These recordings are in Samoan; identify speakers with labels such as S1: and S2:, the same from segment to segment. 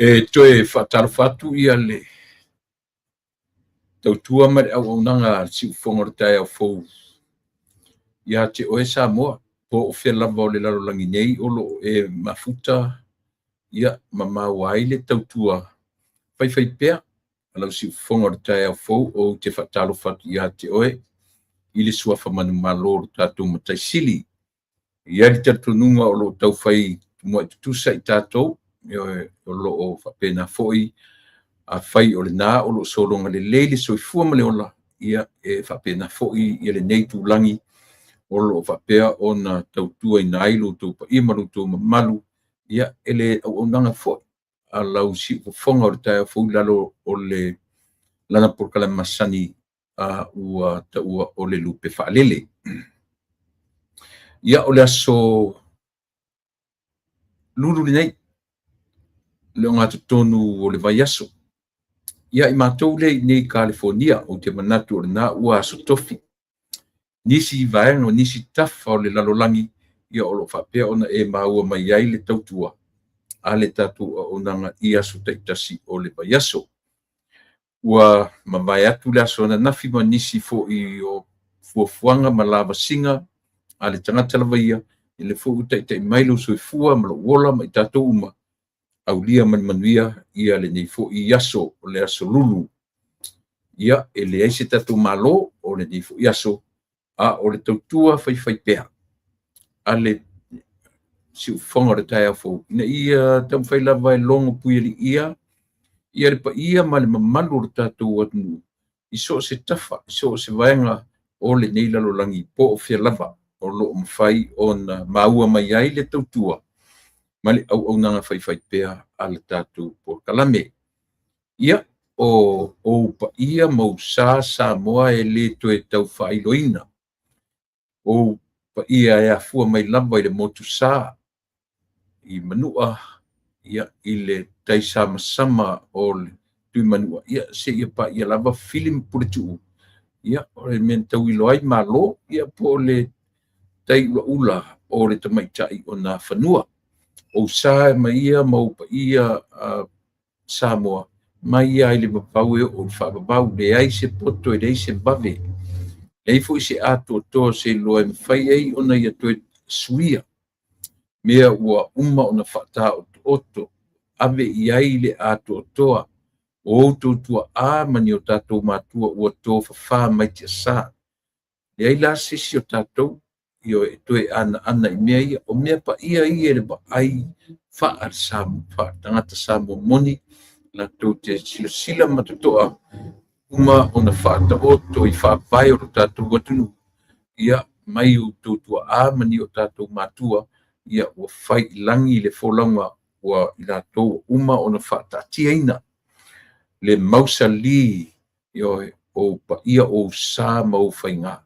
S1: E toe faatalofa atu ia le tautua ma le auaunaga a le Siufofoga o le Taeao Fou ia te oe Samoa, po o fea lava o le lalolagi nei o lo o e mafuta ia ma maua ai le tautua faifaipea a lau Siufofoga o le Taeao Fou. Ou te faatalofa atu ia te oe i le suafa manumalo o le tatou Matai Sili. E i ai le talitonuga o lo o taufai tumuai tutusa i tatou, o lo o faapena foi afai o lena o lo o sologa lelei le soifua ma le ola, ia e faapena foi ia lenei itulagi o lo o faapea ona tautuaina ai lo outou paia ma lo outou mamalu ia e le auaunaga foi a lau siufofoga o le taeao fou i lalo o le lana polokalame masani a ua taua o le lupe faalele. Ia o le aso Lulu lenei, le ogatotonu o le vaiaso. Ia i matou lea i nei Kalifonia, ou te manatu o lena ua aso Tofi. Nisi vaega o nisi tafa o le lalolagi, ia o lo o faapea ona e maua mai ai le tautua a le tatou auaunaga i aso taitasi o le vaiaso. Ua mavae atu le aso ananafi ma nisi foi o fuafuaga ma lavasiga a le tagata lava ia, i le foi ua taitai mai lou soifua ma lou ola ma i tatou uma, aulia ma le manuia ia lenei foi aso, o le aso Lulu. Ia, e leai se tatou Malo o lenei foi aso, a o le tautua faifaipea a le siufofoga o le taeao fou, ina ia taumafai lava e logo puialiia ia le paia ma le mamalu o le tatou atunuu i so o se tafa, i so o se vaega o lenei lalolagi, po o fea lava o lo o mafai ona maua mai ai le tautua ma le auaunaga faifaipea a le tatou polokalame. Ia, o ou paia ma ou sa Samoa e le toe tau faailoina, ou paia e afua mai lava i le motusa i Manua, ia, i le taisamasama o le Tuimanua, ia, seia paia lava Fili ma Puletuu, ia, o le mea na tauilo ai Malo, ia, po o le taiulaula o le tamaitai o Nafanua. Ou sa ma ia ma ou paia Samoa, mai lava i le vavau e oo i le faavavau, leai se poto, e leai se vave, leai foi se atoatoa o se iloa e mafai ai ona ia toe suia mea ua uma ona faataotooto, ave i ai le atoatoa o outou tuaa ma ni o tatou matua ua tofafa mai tiasa. Leai la se isi o tatou e toe anaana i mea ia. O mea paia ia i le vaai faale-tagata Samoa moni, latou te silasila ma totoa uma ona faataoto i faavae o lo tatou atunuu, ia mai outou tuaa ma ni o tatou matua, ia ua fai i lagi le folauga ua i latou uma ona faataatiaina le mausali o paia o sa ma ou faiga.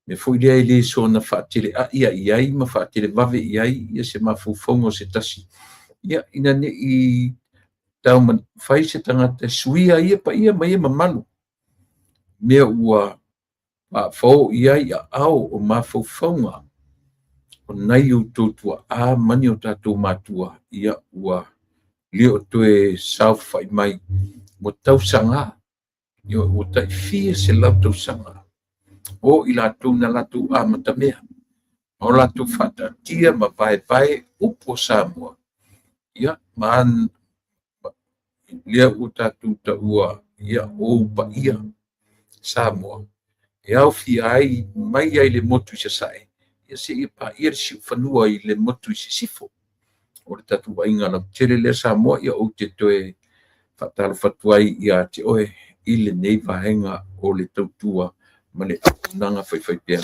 S1: Mea foi lea e le soona faateleai i ai ma faatelevave i ai ia se mafaufauga o se tasi, ia ina ne i taumafai se tagata e suia ia paia ma ia mamalu, mea ua faafao i ai aao o mafaufauga o nai outou tuaa ma ni o tatou matua, ia ua le o toe saofafai mai ua tausaga, ia ua tai fia selau tausaga o i latou na latou amatamea ma o latou faataatia ma vaevae upu o Samoa, ia ma lea ua tatou taua ia ou paia Samoa e aofia ai mai ai le motu i Sasae, ia seia paia le siufanua i le motu i Sisifo. O le tatou aiga lautele lea Samoa, ia ou te toe faatalofa atu ai ia te oe i lenei vaega o le tautua ma le auaunaga faifaipea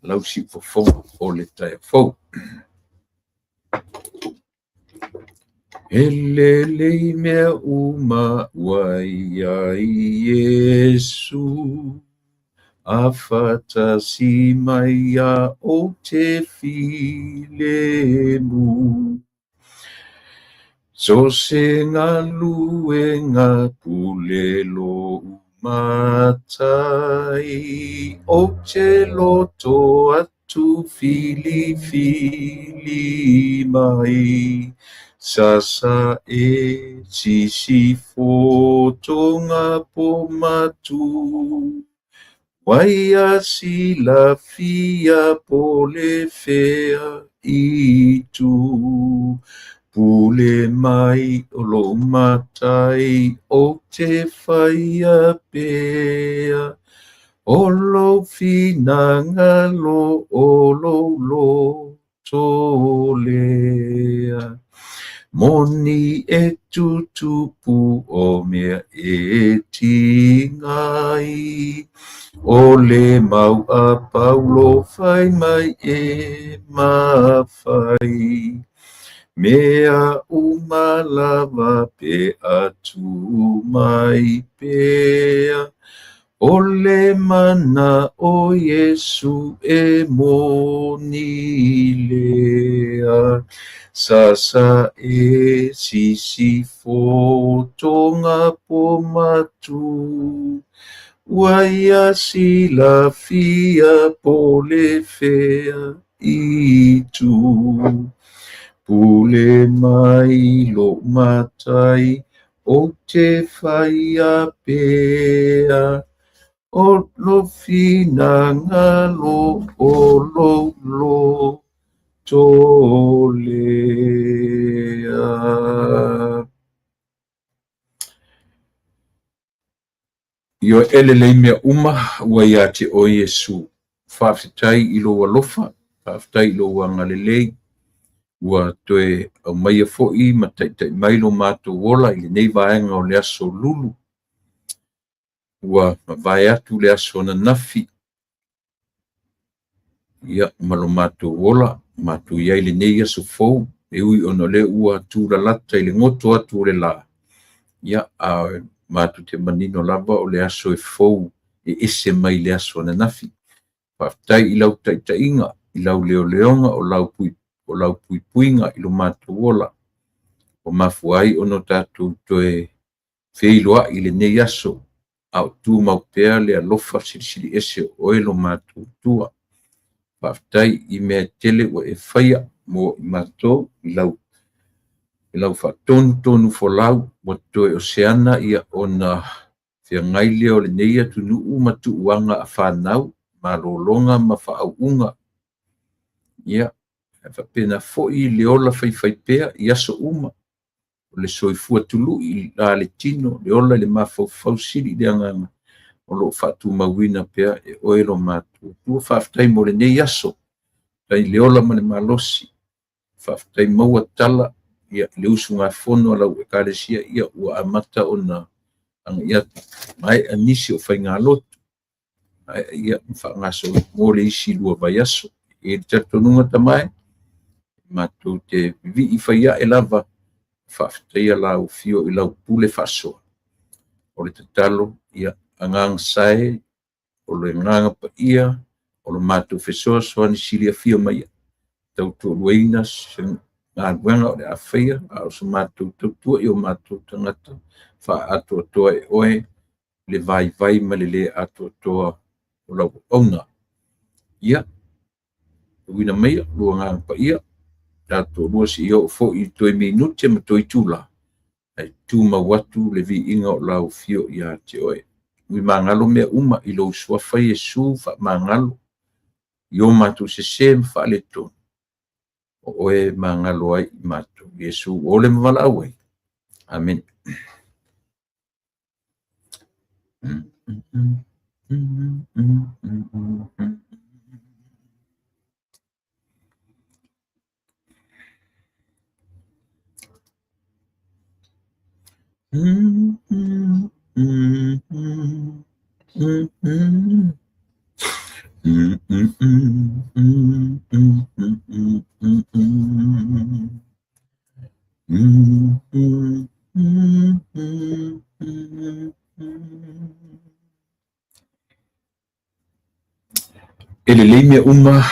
S1: lau siufofoga o le taeao fou. E lelei mea uma ua i ai Iesu, a faatasi mai ia ou te filemu. So se galuega pule lou matai, ou te loto atu filifili mai. Sasa e Sisifo Tonga po Matu Waia silafia po le fea itu Pule mai o lou matai ou te faia pea O lou finagalo o lou loto lea Moni e tutupu o mea e tiga ai O le mau a Paulo fai mai e mafai Mea uma lava pe a tu mai pea O le mana o Iesu e moni lea Sasa e Sisifo Tonga po Matu Ua ia silafia po le fea itu Pule mai lou matai ou te faia pea O lou finagalo o lou loto lea. Ioe e lelei mea uma ua ia te oe Iesu. Faafetai i lou alofa, faafetai i lou agalelei, ua toe aumaia foi ma taitai mai lo matou ola i lenei vaega o le aso Lulu. Ua mavae atu le aso ananafi, ia ma lo matou ola, matou i ai i lenei aso fou, e ui ona o lea ua tulalata i le goto atu o le la, ia a matou te manino lava o le aso e fou e ese mai le aso ananafi. Faafetai i lau taitaiga, i lau leoleoga o lau puipuiga i lo matou ola. Ua mafua ai ona tatou toe feiloai i lenei aso, a o tumau pea le alofa silisili ese o oe lo matou Atua. Faafetai i mea tele ua e faia mo i matou i lau faatonutonu folau ua toe oseana ia ona feagai lea o lenei atunuu ma tuuaga a fanau, malologa ma faauuga. Ia, faapena foi le ola faifaipea i aso uma, o le soifua tului i la le tino, le ola i le mafaufau sili i le agaga, o lo o faatumauina pea e oe lo matou Atua. Faafetai mo lenei aso, faafetai i le ola ma le malosi, faafetai maua tala ia le usugafono a lau ekalesia, ia ua amata ona agai atu maea nisi o faigalotu, ia faagasolo mo le isi 2 vaiaso. E le talitonuga tamae, matou te vivii faiae lava, faafetaia lau afio i lau pule faasoa. O le tatalo, ia agaga sae, o le agaga paia, o lo matou fesoasoani siliafia mai, tautoaluaina se galuega o le a faia, a o se matou tautua i o matou tagata, faaatoatoa e oe le vaivai ma le le atoatoa o lau auauna. Ia, uina maia lou agaga paia, tatou lua seia oo foi i toe minute ma toe itula, ae tumau atu le viiga o lau afio ia te oe. Ui magalo mea uma i lou suafa Iesu faamagalo, i o matou sese ma faaletonu, o oe magalo ai i matou. Iesu ua ole ma valaau ai. Amen. E lelei mea uma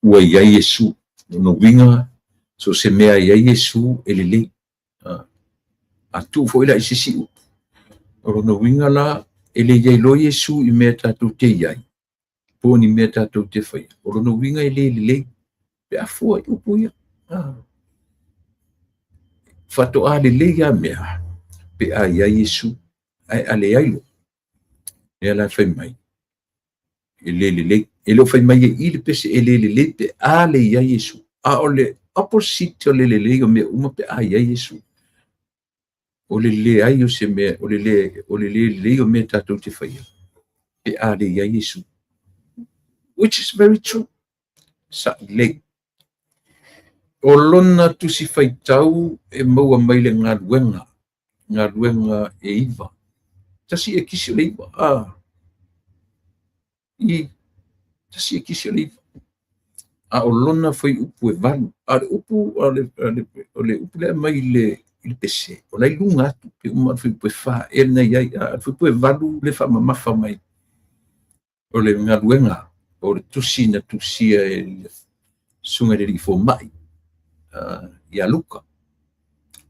S1: ua i ai Iesu. Lona uiga, so o se mea e i ai Iesu e lelei. A tuu foi la i se isi upu, o lona uiga la, e le i ai loa Iesu i mea tatou te i ai, po o ni mea tatou te faia, o lona uiga e le lelei, pe a fua i upu ia. Faatoa lelei lava mea pe a i ai Iesu, ae a leai loa, lea la e fai mai, e le lelei. E le o fai mai ai i le pese e le lelei pe a le i ai Iesu, a o le opposite o le lelei o mea uma pe a i ai Iesu. O le leai o se mea, o le le lelei o mea tatou te faia pe a le i ai Iesu. Which is very true. Sa lelei. O lona tusi faitau e maua mai le galuega, galuega e 9. Tasi e kisi o le 9. I tasi e kisi o le 9. A o lona fuaiupu e 8. A o le upu, o le upu lea mai le pese, o la i luga atu, pe uma le fuaiupu e 4, e lena i ai. A o le fuaiupu e 8 le faamamafa mai o le galuega, o le tusi na tusia e le susuga i le alii fomai ia Luka.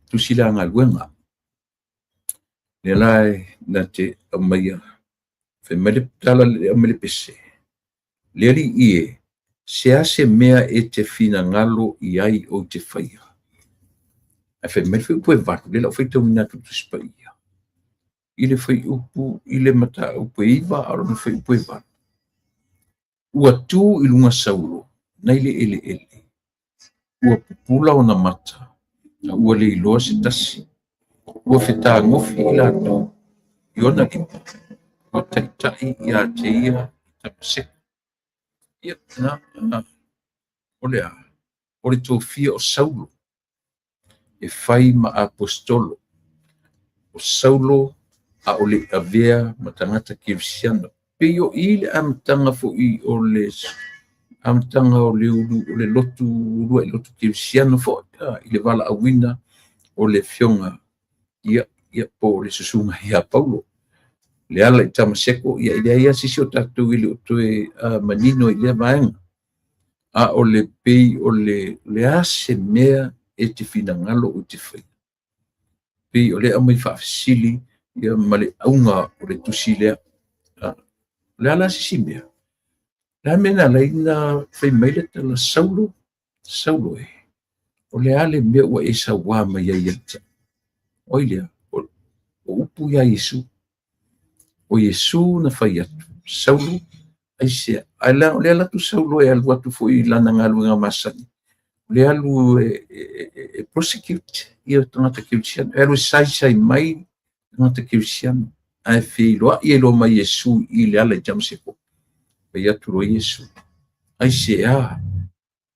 S1: Tusi la galuega. Lea la na te aumaia, fai mai le tala le aumai le pese, le alii e, se a se mea e te finagalo i ai ou te faia. Ae fai mai le fuaiupu e 8, lea la o faitauina atu le Tusi Paia, i le fuaiupu, i le mataupu e 9, a o lona fuaiupu e 8. Ua tu i luga Saulo, nai le eleele, ua pupula ona mata, a ua le iloa se tasi. Ua fetagofi i latou i ona lima, ua taitai ia te ia i Tamaseko. Ia, na, o le a? O le tofia o Saulo e fai ma aposetolo. O Saulo a o le avea ma tagata kerisiano. Pei o i le amataga foi o le amataga o le ulu o le lotu uluai lotu kerisiano foi i le valaauina o le afioga ia po o le susuga ia Paulo. Le ala i Tamaseko, ia e leai lava se isi o tatou e le o toe manino i lea vaega. A o le pei o le a se mea e te finagalo ou te faia. Pei o lea aumai faafesili ia ma le auga o le tusi lea. O le a la se isi mea? O le a mea na alai na fai mai le tala Saulo, Saulo e, o le a le mea ua e sauā mai ai ia te au? O ai lea? O upu ia Iesu. O Iesu na fai atu, Saulo, aisea. Ae o lea alu atu Saulo e alu atu foi i lana galuega masani. O lea alu e prosecute ia tagata kerisiano. E alu e saisai mai tagata kerisiano. Ae feiloai ai loa ma Iesu i le ala i Tamaseko. Fai atu loa Iesu, aisea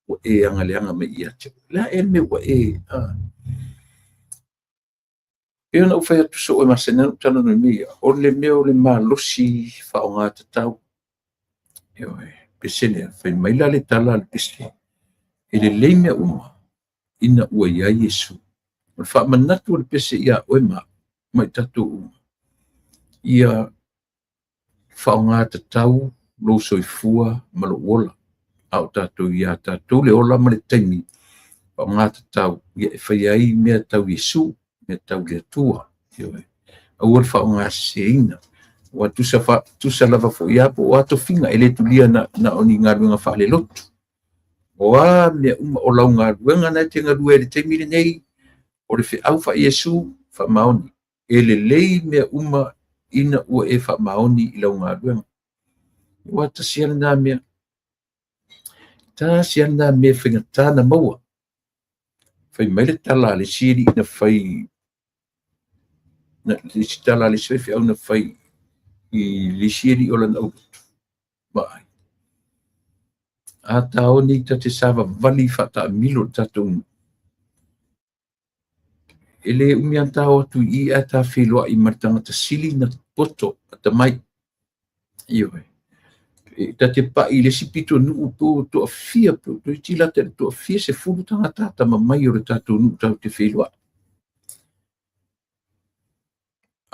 S1: ua e agaleaga mai ia te au. Le a ea le mea ua e... Pei ona ou fai atu soo e masani ona ou talanoa i mea ia, o le mea o le malosi faaaogatatau. Ioe, pese lea, fai mai la le tala a le pese, e lelei mea uma ina ua i ai Iesu. O le faamanatu o le pese ia oe ma au, ma i tatou uma, ia faaaogatatau lou soifua ma lou ola. A o tatou ia tatou le ola ma le taimi, faaaogatatau ia e faia ai mea tau Iesu, mea tau le Atua. Ioe. Aua le faaaogaseseina. Ua tusa lava foi ia po o a tofiga e le tulia na o ni galuega faalelotu. O a mea uma o lau galuega na e te galue ai i le taimi lenei, o le feau faa-Iesu, faamaoni. E lelei mea uma ina ua e faamaoni i lau galuega. Ua tasi lava lena mea. Tasi lava lena mea faigata na maua. Fai mai le tala a le isi alii na fai, le isi tala a le isi faifeau na fai i le isi alii o lana aulotu. Vaai. A taoni ta te savavali faataamilo i le tatou nuu. E le umi lava ta o atu i i ae ta feiloai ma le tagata sili na poto atamai. Ioe. Ta te pai i le isi pitonuu po toafia, po toeitiiti lata i le toafia 10 tagata atamamai o le tatou nuu tatou te feiloai.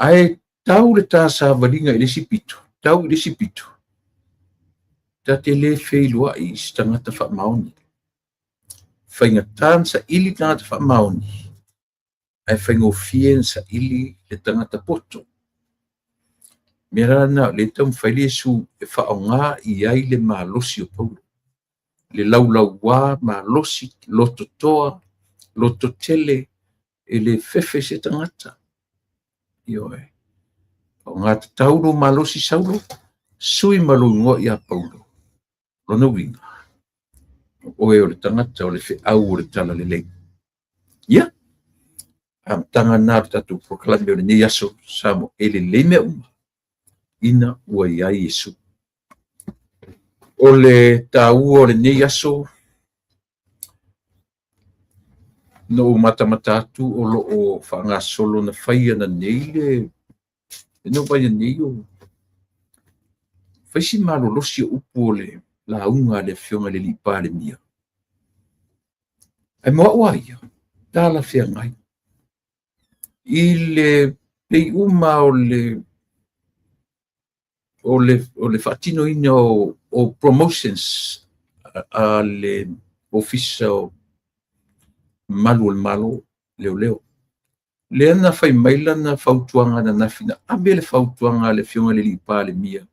S1: Ae tau le ta savaliga i le isi pito, tau i le isi pito, ta te le feiloai i se tagata faamaoni. Faigata na saili tagata faamaoni, ae faigofie na saili le tagata poto. Mea la lena o lea e taumafai le Iesu e faaaoga i ai le malosi o Paulo. Le laulauā malosi, lototoa, lototele, E le fefe se tagata. Ioe. Faaaoga tatau lou malosi Saulo, sui ma lou igoa ia Paulo. Lona uiga, o oe o le tagata o le feau o le talalelei. Ia, amataga lena o le tatou polokalame o lenei aso Samoa, e lelei mea uma ina ua i ai Iesu. O le taua o lenei aso, na ou matamata atu o lo o faagasolo na fai ananei le na ou vaai nei o fai si malolosi o upu o le lauga a le Afioga i le Alii Palemia. Ae mo au lava ia, talafeagai i le pei uma o le faatinoina o promotions a le Ofisa o Malu o le Malo, Leoleo. Lea na fai mai lana fautuaga ananafi, na ave le fautuaga a le Afioga i le Alii Palemia.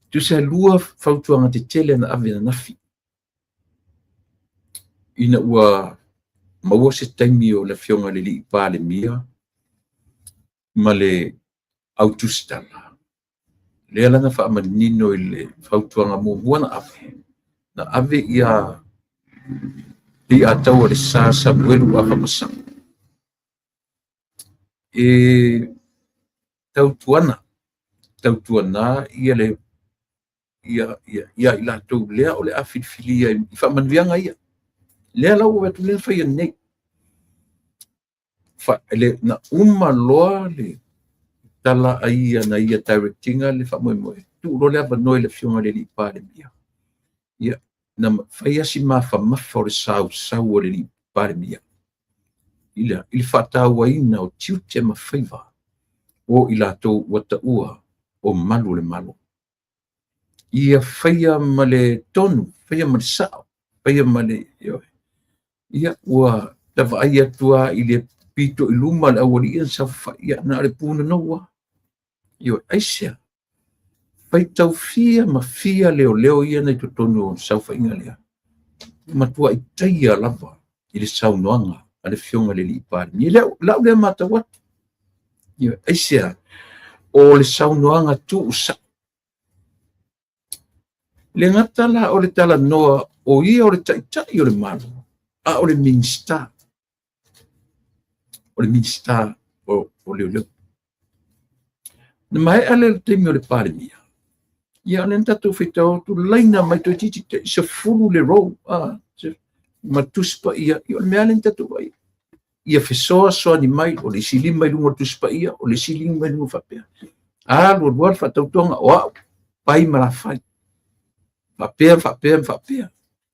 S1: Tusa e 2 fautuaga tetele na ave ananafi ina ua maua se taimi o le Afioga i le Alii Palemia ma le au tusitala. Lea la na faamanino i le fautuaga muamua na ave, na ave ia Leiataua le Sa Samuelu Afamasaga e tautuana ia le ia i latou lea o le a filifilia i faamanuiaga ia. Lea la ua atu lea fai nei. Na uma loa le tala a ia na ia direct ina le faamoemoe, tuu loa le avanoa i le Afioga i le Alii Palemia. Ia, na fai lava si mafamafa o le sausau o le Alii Palemia i le faatauaina o tiute ma faiva o i latou ua taua o malu o le Malo. Ia faia ma le tonu, faia ma le sao, faia ma le... Ia, ua tavaai atu lava i le pito i luma le aualii na saofafai, ia na o le punonou lava. Ioe, aisea? Faitau fia ma fia leoleo ia na i totonu o le saofaiga lea. Matuai taia lava i le saunoaga a le Afioga i le Alii Palemia. Lau lea matau atu. Ioe, aisea? O le saunoaga tuusao. Le gata la o le talanoa o ia o le taitai o le Malo, a o le Minisita. O le Minisita o Leoleo. Na maea le taimi o le Palemia, ia o lea na tatou faitau atu, laina mai toeitiiti 10 le row, ma Tusi Paia, ia o le mea lea na tatou vaai. Ia fesoasoani mai, o le isi 5 i luga o le Tusi Paia, o le isi 5 i luga faapea. Alu alu alu faatautoga, o au, pai ma lafai. Faapea, faapea, faapea.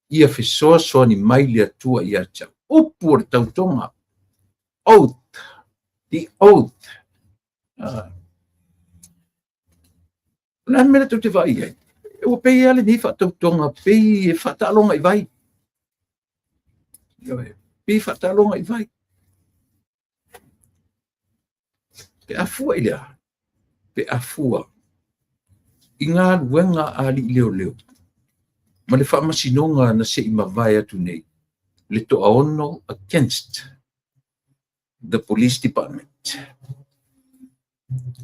S1: Ia fesoasoani mai le Atua ia te au. Upu o le tautoga. Oath. The oath. O le a le mea lea tou te vaai ai? Ua pei lava lenei faatautoga, pei e faataaloga i vai. Pei e faataaloga i vai. Pe a fua i le a? Pe a fua i galuega a alii leoleo ma le faamasinoga na se i mavae atu nei, le toaono against the police department.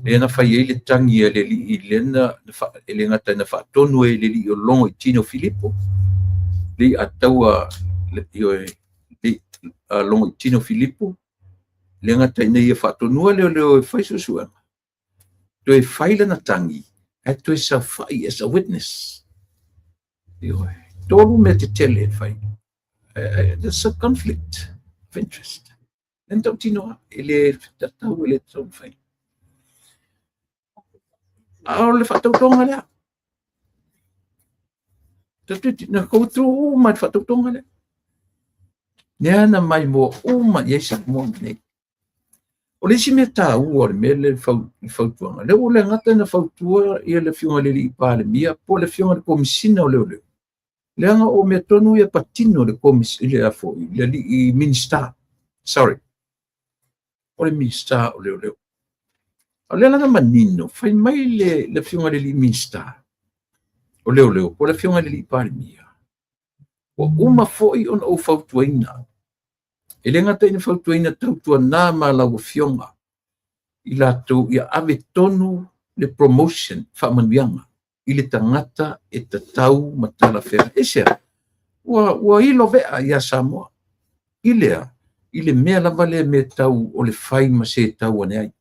S1: Lea na fai ai le tagi a le alii, lea na e le gata na faatonu ai le alii o Logo i Tino Filipo, Leiataua Logo i Tino Filipo, le gata ina ia faatonua leoleo e fai suesuega, toe fai lana tagi, ae toe saofai as a witness. Ioe, 3 mea tetele e fai. There's a conflict of interest. Lea na tautino e le tatau e le tatau fai. A o le faatautoga lea. Na go through uma le faatautoga lea. Lea na maimoa uma i ai Samoa nei. O le isi mea taua o le mea lea le fautuaga, lea ua le gata na fautua ia le Afioga i le Alii Palemia po o le Afioga i le Komisina o Leoleo. Leaga o mea tonu ia patino le le Alii Minisita. Sorry. O le Minisita o Leoleo. O lea la na manino, fai mai le Afioga i le Alii Minisita o Leoleo po o le Afioga i le Alii Palemia. Ua uma foi ona ou fautuaina. E le gata ina fautuaina tautuana ma lau Afioga i latou ia ave tonu le promotion, faamanuiaga i le tagata e tatau ma talafeagai. Aisea? Ua ilo vea ia Samoa i le a? I le mea lava lea mea tau o le fai ma se tau ane ai.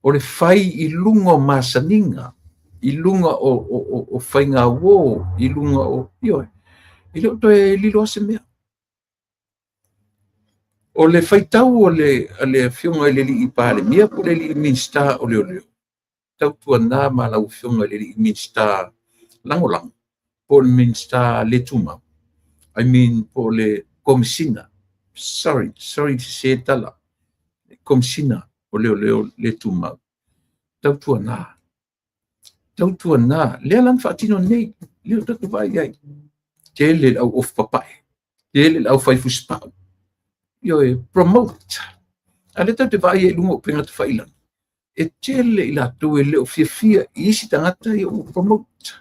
S1: O le fai i luga o masaniga, i luga o faigauo, i luga o, ioe, e le o toe lilo lava se mea. O le faitau a le Afioga i le alii Palemia po o le alii Minisita o Leoleo, tautuana ma lau Afioga i le alii Minisita Lagolago po o le Minisita le tumau, I mean po o le Komesina, sorry, sorry sese tala, Komesina o Leoleo le tumau, tautuana, tautuana, lea la na faatino nei, lea ua tatou vaai i ai, tele le au ofu papae, tele le au fai fusipau, ioe, promote. A lea tatou te vaai ai i luga o upega tafailagi, e tele i latou e le o fiafia i isi tagata ia ua promote.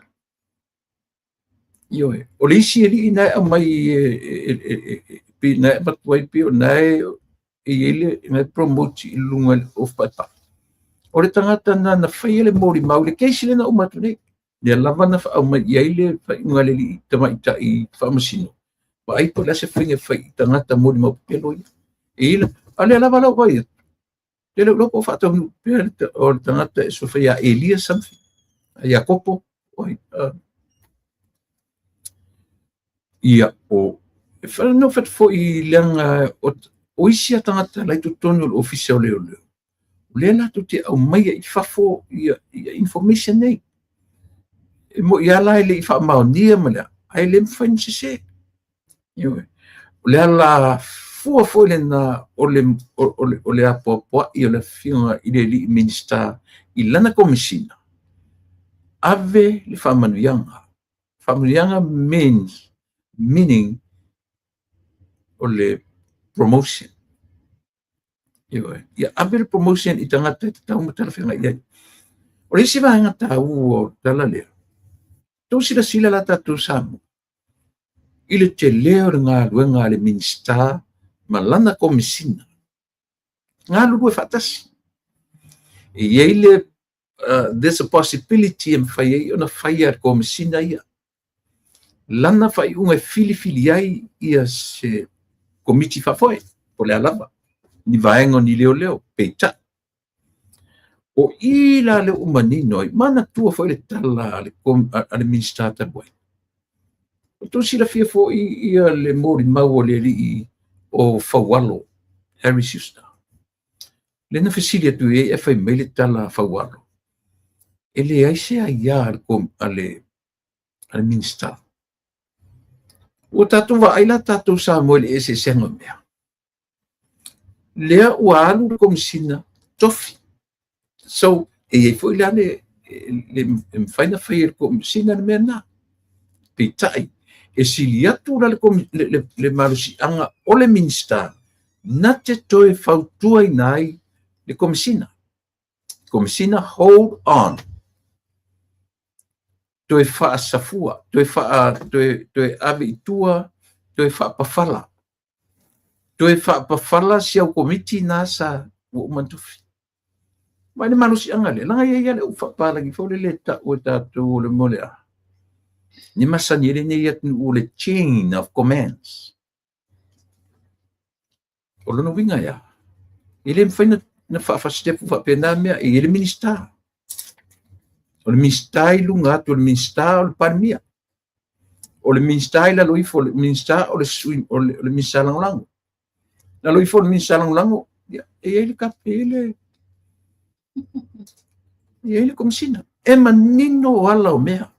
S1: Ioe, o le isi alii na e aumai e na e avatu ai pei o na e i ai le na e promote i luga i le ofu paepae. O le tagata na na faia le molimau i le case lea na uma atu nei. Lea lava na aumai i ai le faaiuga a le alii tamaitai faamasino. Vaai po o le a se faiga e fai i tagata molimau pepelo ia. E i ai a lea lava la ua vaai atu. Lea le iloa po o faataunuu pea o le tagata e suafa ia Elia something, Iakopo, oi, ia, o, e whanau atu foi leaga o isi a tagata la i totonu o le ofisa o leoleo, o lea latou te aumaia i fafo ia information nei. E moi lava la e le i faamaonia ma le a, ae le mafai ona sese. Ioe. O le ala fua foi lena o le apoapoai o le Afioga i le alii Minisita i lana Komesina, ave le faamanuiaga. Faamanuiaga means, meaning o le promotion. Ioe. Ia ave le promotion i tagata e tatau ma talafeagai i ai. O le isi vaega taua o le tala lea, tou silasila la tatou Samoa i le tele o le galuega a le Minisita ma lana Komesina, galulue faatasi. E i ai le there's a possibility e mafai ai ona faia e le Komesina ia lana faaiuga e filifili ai ia se komiti faafoe, po o le a lava, ni vaega o ni leoleo, peitai. O i la lea ua manino ai, manatua foi le tala a le Minisita talu ai. Ua outou silafia foi ia le molimau a le alii o Faualo, Harry Schuster. Lea na fesili atu i ai ae fai mai le tala a Faualo, e leai se aia a le Minisita. Ua tatou vaai la tatou Samoa i le eseesega o mea. Lea ua alu le Komesina tofi. So, e i ai foi la le e mafai ona fai e le Komesina le mea lena. Peitai, e sili atu la le malosiaga o le Minisita na te toe fautuaina ai le Komesina. Komesina, hold on. Toe faasafua, toe ave i tua, toe faapafala. Toe faapafala si au komiti na sa ua uma ona tofi. Vaai le malosiaga lea, leaga e i ai lava le upu faapapalagi foi lele e tau e tatou o le mea o le a? Ne masani ai lenei atunuu o le chain of commands. O lona uiga e a? E le mafai ona faafasitepu faapena mea, e i ai le Minisita. O le Minisita i luga atu o le Minisita o le Palemia. O le Minisita i lalo ifo o le Minisita o le sui o le Minisita Lagolago. Lalo ifo o le Minisita Lagolago, ia, e i ai le e i ai le e i ai le Komesina. E manino ala o mea.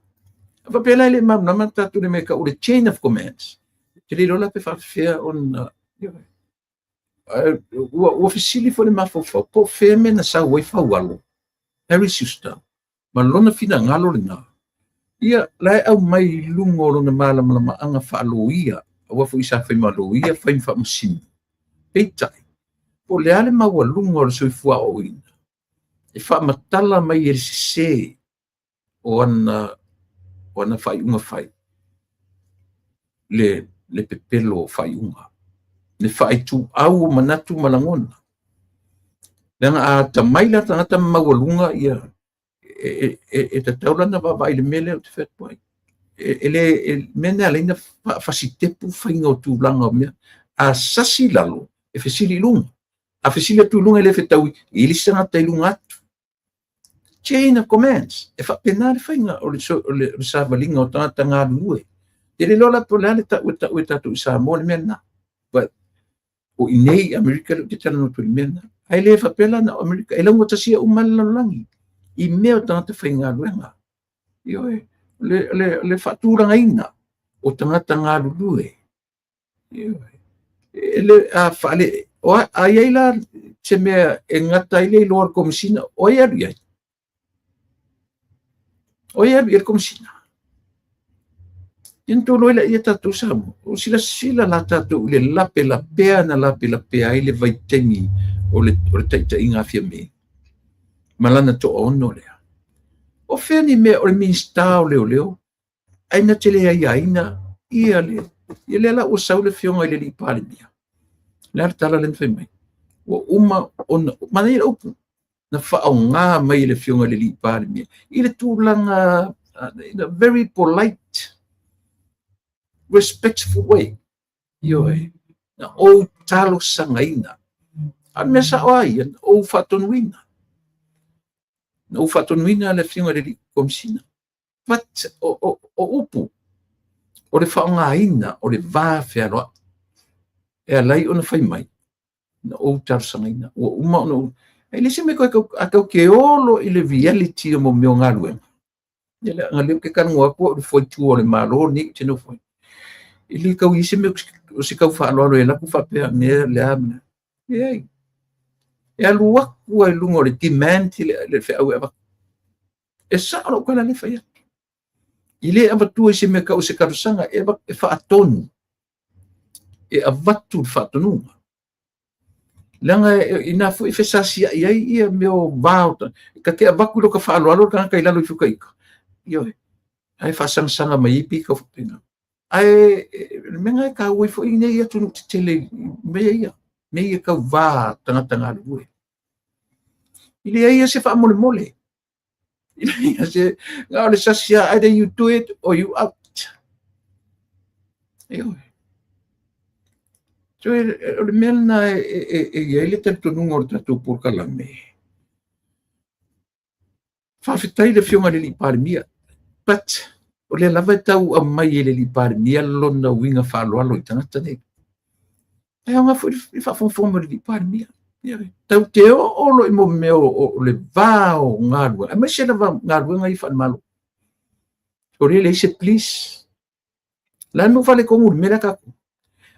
S1: A faapea la e le malamalama tatou i le mea e tau o le chain of commands. Ou te le iloa la pe faapefea ona ua fesili foi le mafaufau po o fea mea na sau ai Faualo, Harry Schuster, ma lona finagalo lena. Ia, la e aumai i luga o lona malamalamaaga faaloia, aua foi sa fai ma loia, fai ma faamasino. Peitai, po o le a le maualuga o le soifua aoaoina, e faamatala mai e le sese o ana faaiuga fai le pepelo o faaiuga. Le faaituau o manatu ma lagona. Leaga a atamai la tagata ma maualuga ia e tatau la ona vaavaai i le mea lea ou te fai atu ai. E le mea lena e ala ai ona faafasitepu faiga o tulaga o mea. A sasi i lalo, e fesili i luga. A fesili atu i luga e le fetaui, e i ai le isi tagata i luga atu. Chain of commands. E faapena le faiga o le savaliga o tagata galulue. E le iloa la po o le a le tau e tau e tatou i Samoa le mea lena. But o i inei i Amerika lea ou te talanoa atu i le mea lena. Ae le faapea la na o Amerika, e laugatasia uma lava le lalolagi i mea o tagata faigaluega. Ioe, le faatulagaina o tagata galulue. Ioe. E le, a faale, o a, a i ai la se mea e gata ai le iloa o le Komesina, o ai e alu i ai? O ai e alu i ai le Komesina? Ia ona outou iloa ai lea tatou Samoa, o silasila la tatou i le lapelapea na lapelapea ai le vaitaimi o le taitaiga a Fiame ma lana toaono lea. O fea ni mea o le Minisita o Leoleo ae na te le aiaina ia le ia lea la ua sau le afioga i le alii Palemia. O le a le tala lea na fai mai? Ua uma ona, manaia le upu, na faaaoga mai e le afioga i le alii Palemia i le tulaga in a very polite, respectful way. Ioe, na ou talosagaina. A o le mea sao lava ia, na ou faatonuina. Na ou faatonuina le afioga i le alii Komesina. But o upu, o le faaaogaina o le va fealoai e ala ai ona fai mai, na ou talosagaina, ua uma ona ou... E le se mea koe a tau te olo i le reality o mo mea o galuega. Ia leaga lea ou te talanoa atu au i le foitua o le Malo lenei ou te nofo ai. E le tau i ai se mea o se tau faaaloalo e alu atu faapea mea le a mea. Leai. E alu atu lava i luga o le demand le feau e avatu. E sao lau tala lea e fai atu. E le avatua i se mea tau o se talosaga, e faatonu. E avatu le faatonuga. Leaga inā foi e fesasiai ai ia mea o va o ta te avatu i lota faaaloalo le tagata i lalo ifo ta ita. Ioe. Ae faasagasaga mai ai pei tau faapena. Ae le mea lena e taua ai foi nei atunuu tetele i mea ia, mea ia tau va tagata galulue. E leai lava se faamolemole. E leai lava se, na o le sasi lava, either you do it or you out. Ioe. So, o le mea lena e i ai le talitonuga o le tatou polokalame. Faafetai i le Afioga i le Alii Palemia, but o lea lava e tau aumai e le Alii Palemia lona uiga faaaloalo i tagata nei. E aoga foi le faafogafoga mai o le Alii Palemia. Tau te oo loa i mea o le va o galuega, aemaise lava galuega ia faale-Malo. O lea e leai se police. O le a le mea ua faaletonu i le mea lea tatou?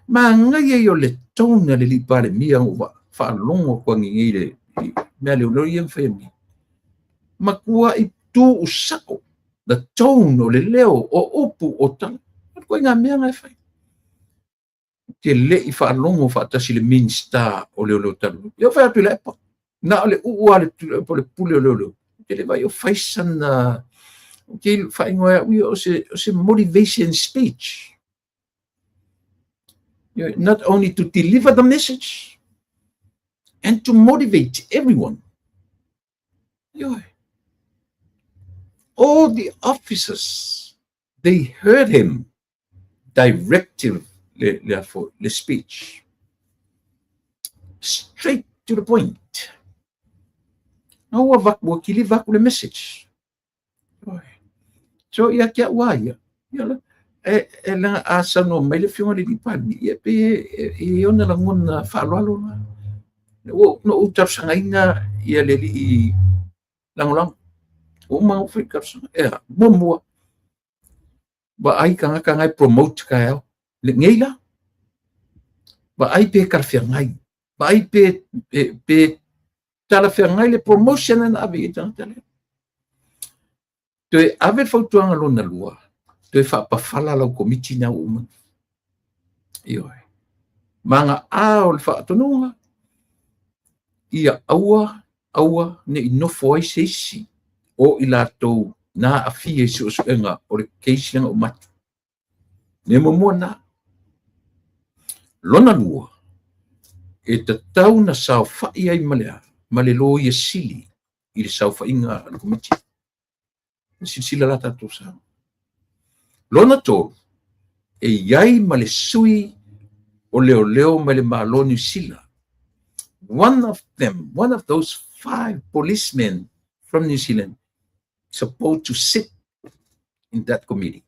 S1: Manaia ia o le tone a le Alii Palemia na ou faalogo atu nei i le mea a leoleo ia na faia nei. Matuai tuusao the tone o le leo, o upu, o tala. O le ituaiga mea na e fai. Ou te le i faalogo faatasi i le Minisita o Leoleo talu ai. Ia ou fai atu i le epa, na o le uu lava o le pule o leoleo. Ou te le vaai o fai sana, ou te faaigoa e au ia o se motivation speech. Not only to deliver the message, and to motivate everyone. Ioe. All the officers, they heard him directive le speech. Straight to the point. Na ua vaku, ua kiliva aku le message. So ia te au a ia. Ia la, e la a saunoa mai le afioga i le Palemia, ia pe e ona lagona faaaloalo la. Ua na ou talosagaina ia le alii lagolago. Ua uma ona ou fai talosaga. Ea, muamua, vaai tagata na e promote taeao. Nei la. Vaai pe talafeagai. Vaai pe talafeagai le promotion na ave i ai tagata lea. Toe ave le fautuaga lona lua, toe faapafala lau komiti na ua uma. Ioe. Ma na o le faatonuga, ia aua, aua ne i nofo ai se isi o i latou na aafia i suesuega o le case lea na uma atu. Le muamua na. Lona lua, E tatau ona saofai ai ma le a? Ma le Loia Sili i le saofaiga a le Komiti. Silasila la tatou Samoa. Lona tolu, e i ai ma le sui o leoleo mai le Malo o Niu Sila. One of them, one of those five policemen from New Zealand supposed to sit in that committee.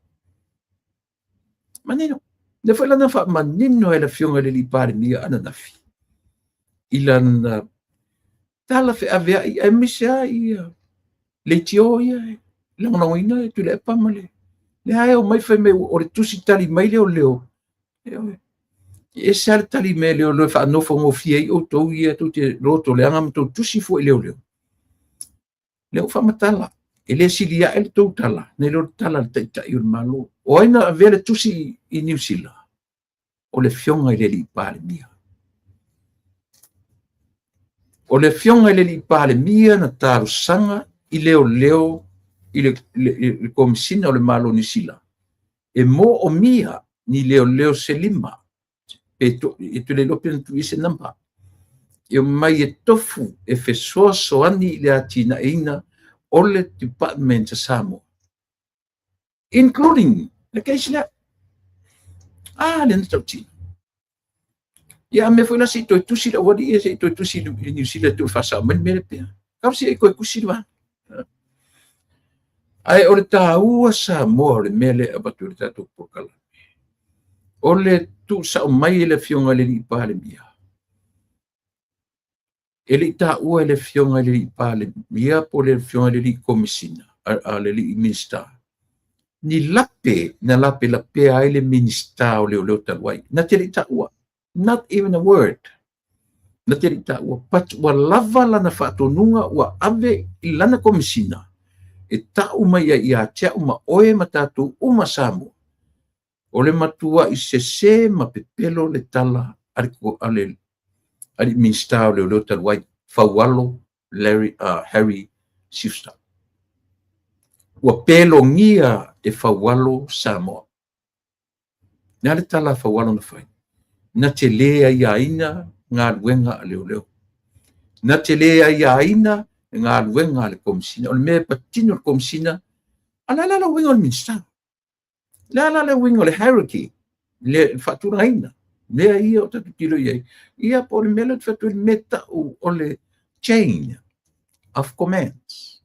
S1: Manino. Lea foi la na faamanino e le Afioga i le Alii Palemia ananafi i lana tala feaveai aemaise lava ia leitio ia e lagolagoina e Tuilaepa ma le lea e omai fai mai o le tusi tali mai leoleo. E ese lava le tali mai a leoleo e faanofogofie ai outou ia tou te loto leaga ma tou tusi fua i leoleo. Lea ua faamatala, e le sili ae le tou tala nai lo le tala a le Taitai o le Malo. O ai na avea le tusi i Niu Sila? O le Afioga i le Alii Palemia. O le Afioga i le Alii Palemia na talosaga i leoleo i le Komesina o le Malo o Niu Sila e moomia ni leoleo se lima pe e te le iloa pe na tuu i ai se number e omai e tofu e fesoasoani i le atinaeina o le Department a Samoa including le case lea. Ah, le na tautino. Ia, a mea foi la se i toe tusi le aualii ia se i toe tusi i Niu Sila e toe faasao mai le mea lea pea. Kau se i toe tusi le vaega. Ae o le taua Samoa o le mea lea e avatu i le tatou polokalame, o le tuusao mai e le Afioga i le Alii Palemia, e le i taua e le Afioga i le Alii Palemia po o le Afioga i le Alii Komesina, a le Alii Minisita, ni lape na lapelapea ai le Minisita o Leoleo talu ai. Na te le i taua. Not even a word. Na te le i taua. But ua lava lana faatonuga ua ave i lana Komesina e tau mai ai ia te au ma oe ma tatou uma Samoa, o le matuai sese ma pepelo le tala a le alii Minisita o Leoleo talu ai, Faualo Larry, Harry Schuster. Ua pelogia e Faualo Samoa. Le a le tala a Faualo na fai? Na te le aiaina galuega a leoleo. Na te le aiaina galuega a le Komesina. O le mea e patino le Komesina, a le a la le uiga o le Minisita? Le a la le uiga o le hierarchy, le faatulagaina, mea ia o tatou tilo i ai. Ia po o le mea lea ou te fai atu ai, le mea tau o le chain of commands.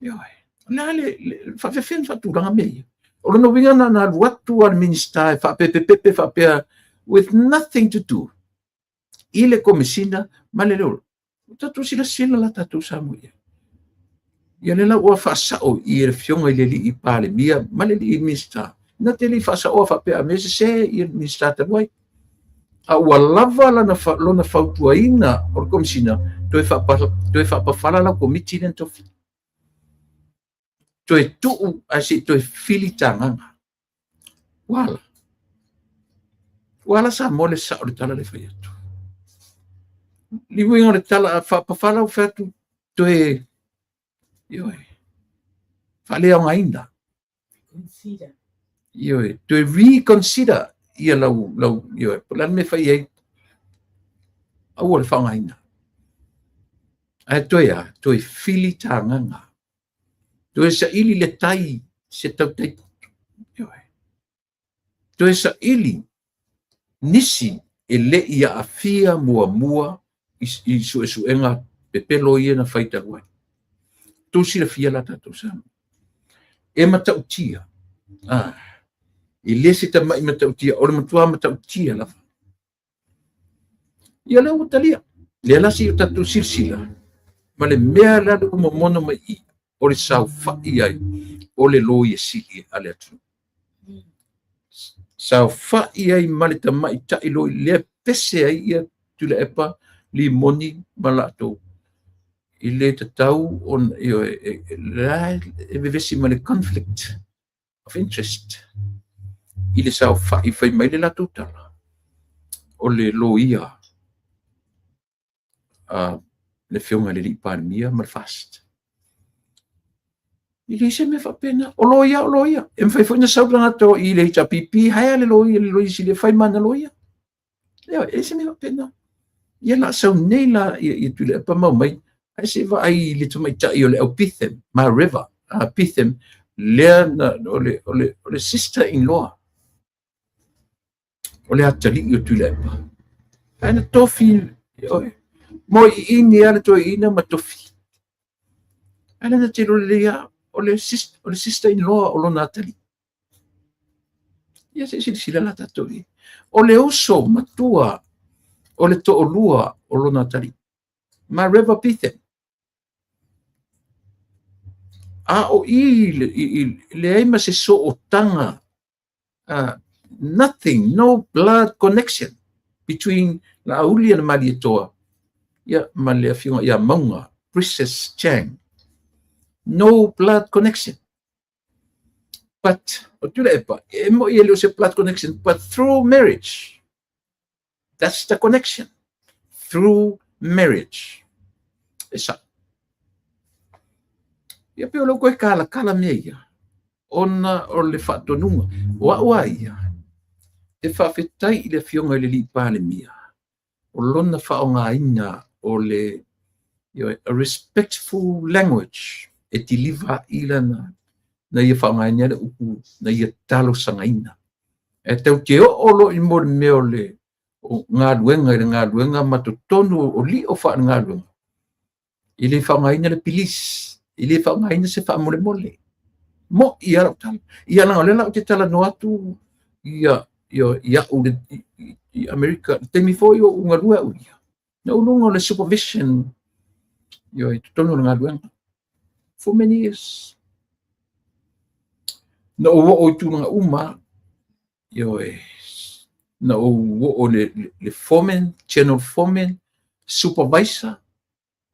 S1: Ioe. O le a le faafefea ona faatulaga mea ia? O lona uiga na alu atu a le Minisita e faapepepepe faapea with nothing to do i le Komesina ma le leoleo. Ua tatou silasila la tatou Samoa i ai. Ia lea la ua faasao i le Afioga i le Alii Palemia ma le Alii Minisita. Na te le i faasaoa faapea a mea sese i le Minisita talu ai. A ua lava lana lona fautuaina o le Komesina toe faapafala lau komiti lea na tofi. Toe tuu ae se i toe fili tagaga. Ua ala. Ua ala Samoa le sao o le tala lea fai atu. Le uiga o le tala a faapafala ua fai atu toe, ioe, faaleaogaina.
S2: Consider.
S1: Ioe, toe reconsider ia lau, lau, ioe, po o le a le mea e fai ai, aua le faaaogaina. Ae toe a, toe fili tagaga. Toe saili le tai se tautai. Ioe. Toe saili nisi e le i aafia muamua i suesuega pepelo ia na fai talu ai. Tou silafia la tatou Samoa. E matautia. Ah, e le se tamai matautia, o le matua matautia lava. Ia lea ua talia. Lea la se i o tatou silasila ma le mea la ua momono mai i o le saofai ai o le Loia Sili a le atunuu. Saofai ai ma le tamaitai loi lea pese ai ia Tuilaepa, Limoni ma latou. E le tatau ona, ioe, la e vevesi ma le conflict of interest i le saofai fai mai le latou tala o le loia a le Afioga i le Alii Palemia ma le FAST. E leai se mea faapena. O loia o loia. E mafai foi ona sau le tagata i le HRPP, hire le loia, le loia sili e fai ma ana loia. Ioe, e leai se mea faapena. Ia la sau nei la ia Tuilaepa ma omai, ae se i vaai i le tamaitai o le au Betham, Mareva Betham, lea na, o le sister in law o le atalii o Tuilaepa. Ae na tofi, ioe, mo iini lava le toeaina ma tofi. Ae lea na te iloa lelei lava, o le sister in law o lona atalii. Ia se i silasila la tatou i ai. O le uso matua o le toalua o lona atalii, Mareva Betham. A o i leai ma se sootaga, nothing, no blood connection between Laauli na Malietoa, ia, ma le afioga ia Mauga, Princess Chang. No blood connection. But, o Tuilaepa, e moi e le o se blood connection, but through marriage. That's the connection. Through marriage. E sa. Ia pe o lau koe kalakala mea ia, ona o le faatonuga. O au a ia, e faafetai i le afioga i le alii Palemia, o lona faaaogaina o le a respectful language e deliver i lana na ia faaaogaina le upu na ia talosagaina. E tau te oo lo i mo le mea o le o galuega i le galuega ma totonu o lio faale-galuega. E le faaaogaina le please, e le faaaogaina se faamolemole. Mo ia lau tala. Ia leaga o lea la ou te talanoa atu ia ia au i Amerika, le taimi foi o ou galue au ia. Na ou luga o le supervision ia i totonu o le galuega. For many years. Na ou oo i tulaga uma, ioe, na ou oo le foreman, general foreman, supervisor,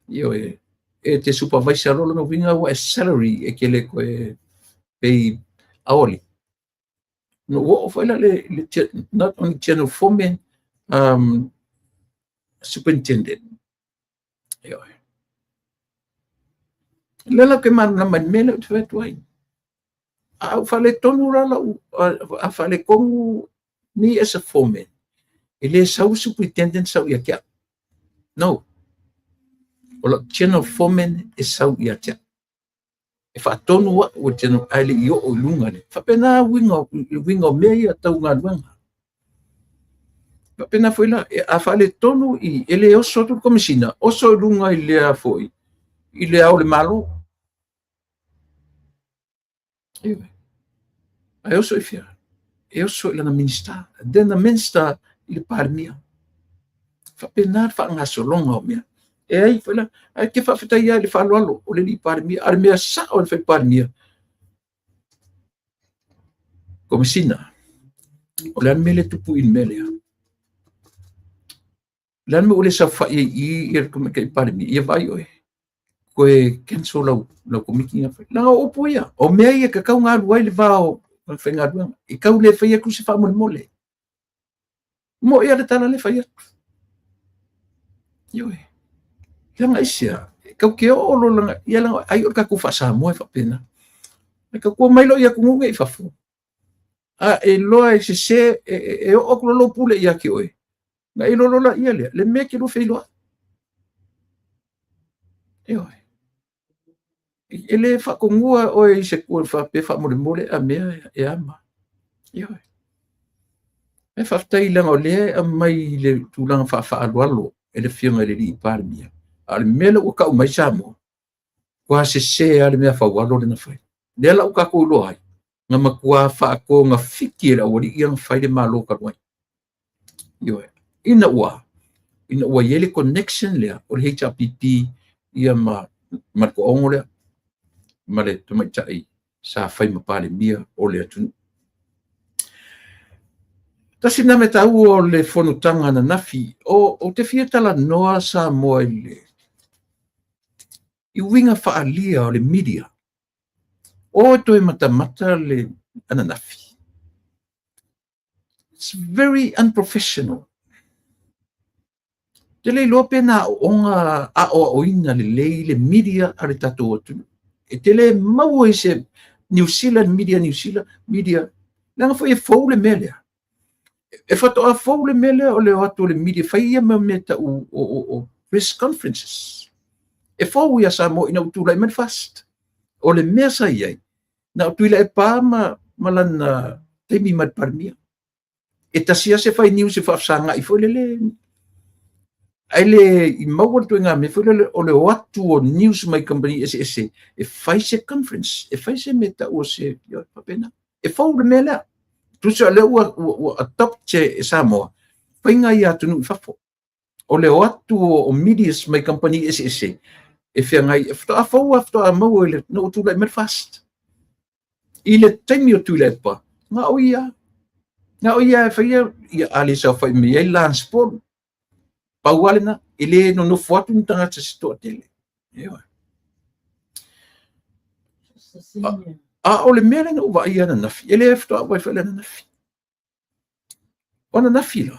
S1: ioe, e te supervisor lo lona uiga ua e salary e ke le koe pay hourly. Na ou oo foi la le not only general foreman, superintendent. Ioe. Le la ke malamalama i le mea lea ou te fai atu ai. A ou faaletonu la lau, a faaletonu me as a foreman, e le sau superintendent sau ia te au. No. O lau general foreman e sau ia te au. E faatonu au e general, ae le i oo i luga le. Faapena uiga o mea ia tau galuega. Faapena foi la, a faaletonu i, e le oso atu le komesina, oso i luga i le foi, i le ao o le Malo. Ioe. Ae oso i fea? E oso i lana minister. Then the minister i le Palemia. Faapena le faagasologa o mea. E ai foi la, ae te faafetai ai i le faaaloalo o le alii Palemia. A le mea sao o le fai Palemia, Komesina, o le a le mea lea tupu i le mea lea? O le a le mea ua le saofai ai i i le tamaitai Palemia? Ia vaai oe, koe cancel lau komiti na fai. Leaga o upu ia, o mea ia e tatau ona alu ai le va o le faigaluega. E tau le fai atu se faamolemole. Mo ia le tala le fai atu. Ioe. Leaga aisea, e tau te oo lo langa, ia leaga ai o le tatou faa-Samoa e faapena. E tau tua mai lo i atunuu nei i fafo. A e loa e sese, e oo atu loa lou pule ia te oe. Na e iloa loa ia lea, le mea e te lua feiloai. Ioe. E le faatonua oe i se tua faapea faamolemole a mea e ama. Ioe. E faafetai leaga o lea e aumai i le tulaga faafaaaloalo e le afioga i le alii Palemia. A o le mea lea ua tau mai Samoa, ua sese lava le mea faualo lea na fai. Lea la ua tatou iloa ai, na matua faatogafiti e le aualii ia na fai le Malo talu ai. Ioe. Ina ua i ai le connection lea o le HRPP ia ma le toaono lea, ma le tamaitai sa fai ma Palemia o le atunuu. Tasi lena mea taua o le fonotaga ananafi, o te fia talanoa Samoa i uiga faaalia o le media. O toe matamata le ananafi. It's very unprofessional. Te le iloa pe na aooga aoaoina lelei le media a le tatou atunuu. E te le maua i se New Zealand media, New Zealand media, leaga foi e fou le mea lea. E faatoa fou le mea lea o le o atu o le media e fai ia mau mea tau o press conferences. E fou ia Samoa ina ua tulai mai le FAST. O le mea sa i ai, na o Tuilaepa ma lana taimi ma le Palemia. E tasi lava se fai news e faafesagai foi lele, ae le i maua le ituaiga mea foi lele o le o atu o news mai kamupani eseese e fai se conference, e fai se mea tau o se faapena. E fou le mea lea. Tusa o lea ua adopt e Samoa faiga ia atunuu i fafo. O le o atu o medias mai kamupani eseese e feagai, e faatoa fou lava, faatoa maua ina ua tulai mai le FAST. I le taimi o Tuilaepa, na o ia, na o ia e faia, ia a le saofai mai ai Lance Paul. Pau lava lena, e le nonofo atu ni tagata se toatele. Ioe. A o le mea lea na ou vaaia ananafi, e le faatoa ou vaai foi i le ananafi. O ananafi la,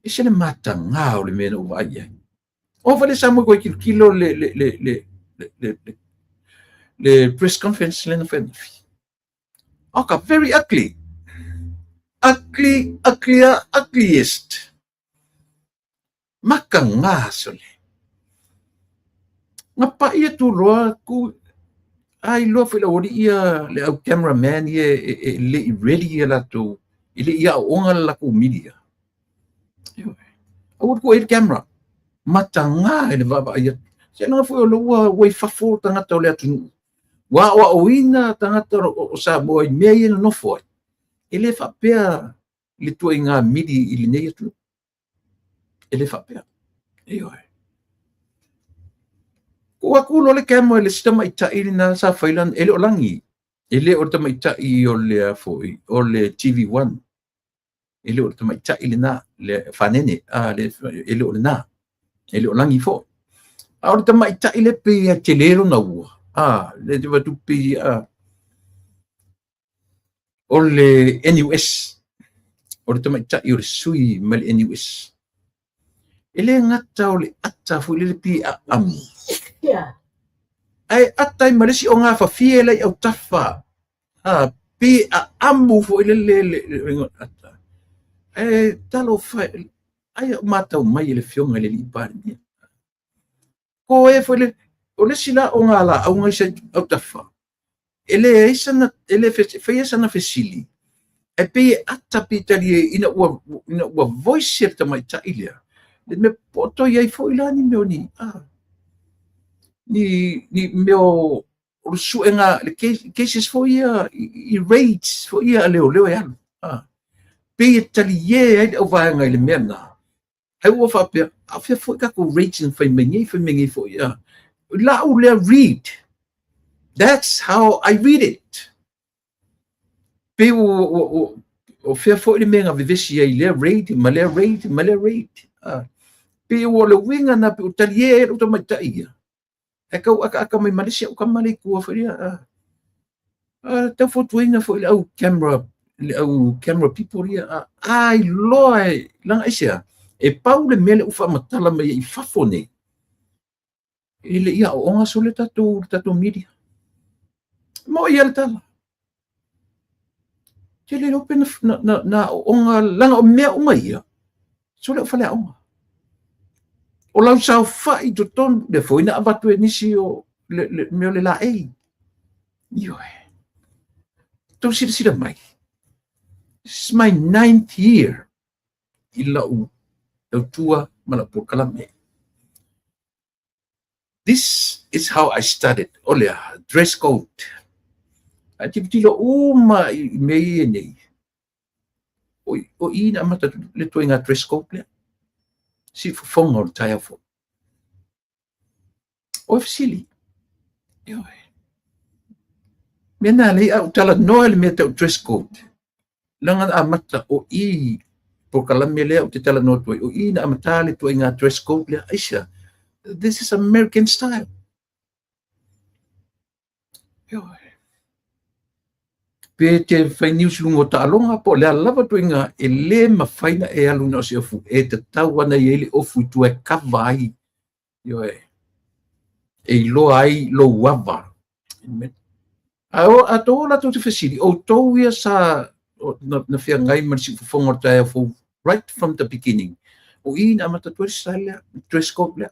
S1: e ese le mataga o le mea na ou vaai i ai. O foi le Samoa koe tilotilo le press conference lea na fai ananafi. Oka, very ugly. Ugly, uglier, ugliest. Mataga sole. Na pai atu loa ku a iloa foi le aualii ia le au cameraman ia e le i ready ia latou, e le i aooga le latou media. Aua le tuu i ai le camera. Mataga i le vaavaai atu. Seiloga foi o lea ua i fafo tagata o le atunuu. Ua aoaoina tagata o Samoa i mea ia e nonofo ai. E le faapea le ituaiga mili i lenei atunuu. E le faapea. Ioe. Tuu atu loa le camera i le isi tamaitai lena sa fai lana, e le o lagi, e le o le tamaitai o le a foi, o le TV1. E le o le tamaitai lena, le fanene, e le o lena, e le o lagi foi. A o le tamaitai le pei e tele lona ua, le te vatu pei, o le NUS, o le tamaitai o le sui mai le NUS. E le gata o le ata foi lele pei e aamu. Ae ata ai ma le isi o gafafie la i autafa. Pei e aamu foi lele le ata. Ae talofa, ai au matau mai e le afioga i le alii Palemia. Ko e foi le, o le isi la o ngā laau ngai sa autafa. E leai sana, e le faia sana fesili, ae pei e ata pe talie ina ua voice e le tamaitai lea, le mea poto i ai foi la ni mea o ni, ni mea o le suega, le cases foi ia, i raids foi ia a leoleo e alu. Pei e talie ai le auvaega i le mea lena. Ai ua faapea, a fea foi tatou raids na fai mai nei, fai mai nei foi, Lau lea read. That's how I read it. Pei o fea foi le mea na vevesi ai lea raid, ma lea raid, ma lea raid. Pei ua le uiga na pe o talie ai lou tamaitai ia. Ae tau akaaka mai ma le isi au tama le i tua foi lea. Tau fautuaina foi le au camera, le au camera people ia. Ai loa e, leaga aisea, e pau le mea lea ua faamatala mai ai i fafo nei, e le i aooga sole le tatou media. Mo ia le tala. Te le iloa pe na aooga, leaga o mea uma ia, sole o faleaoga. O lau saofai i totonu, lea foi na avatu e nisi o le mea o le laei. Ioe. Tou silasila mai. This is my 9th year i lau tautua ma lau polokalame. This is how I started. O lea, dress code. Ae tilotilo uma i mea ia nei. O i na amata le ituaiga dress code lea. Si fofoga o le taeao fou. O e fesili. Ioe. Mea nā lei au talanoa i le mea tau dress code. Leaga na amata o i polokalame lea ou te talanoa atu ai. O i na amata le ituaiga dress code lea. Aisea, this is American style. Ioe. Pe te fai news i luga o taaloga po o le a lava ituaiga e le mafai na e alu na o se ofu. E tatau ana i ai le ofu i tua e cover ai. Ioe. E iloa ai lou ava. A o a tou latou te fesili, outou ia sa na feagai ma le siufofoga o le taeao fou right from the beginning, o i na amata atu ai le style lea, dress code lea.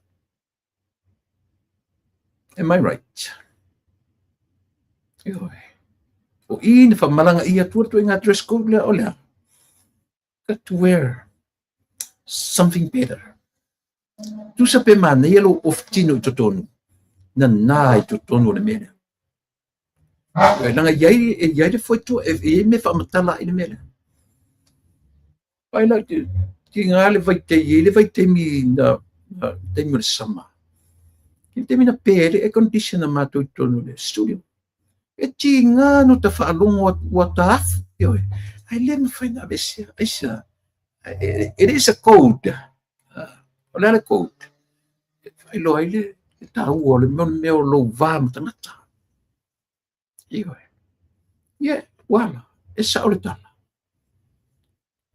S1: Am I right? Ioe. O i na whamalanga i atua le ituaiga dress code lea o lea. Got to wear something better. Tusa pe manaia lou ofu tino i totonu, nanā i totonu o le mea lea. E leaga e iai, e iai le foetua, e iai mea faamatala ai le mea lea. Ai la, tiga le vaitaimi, e iai le vaitaimi na, na taimi o le sama. I le taimi na pe ai le air condition a matou i totonu o le studio. E tiga no ta faalogo atu ua ta afu, ioe, ae le mafai ona aveesea. Aisea? It is a code. O le a le code? E faailoa ai le taua o le mea o lou va ma tagata. Ioe. Ia, ua ala, e sao le tala.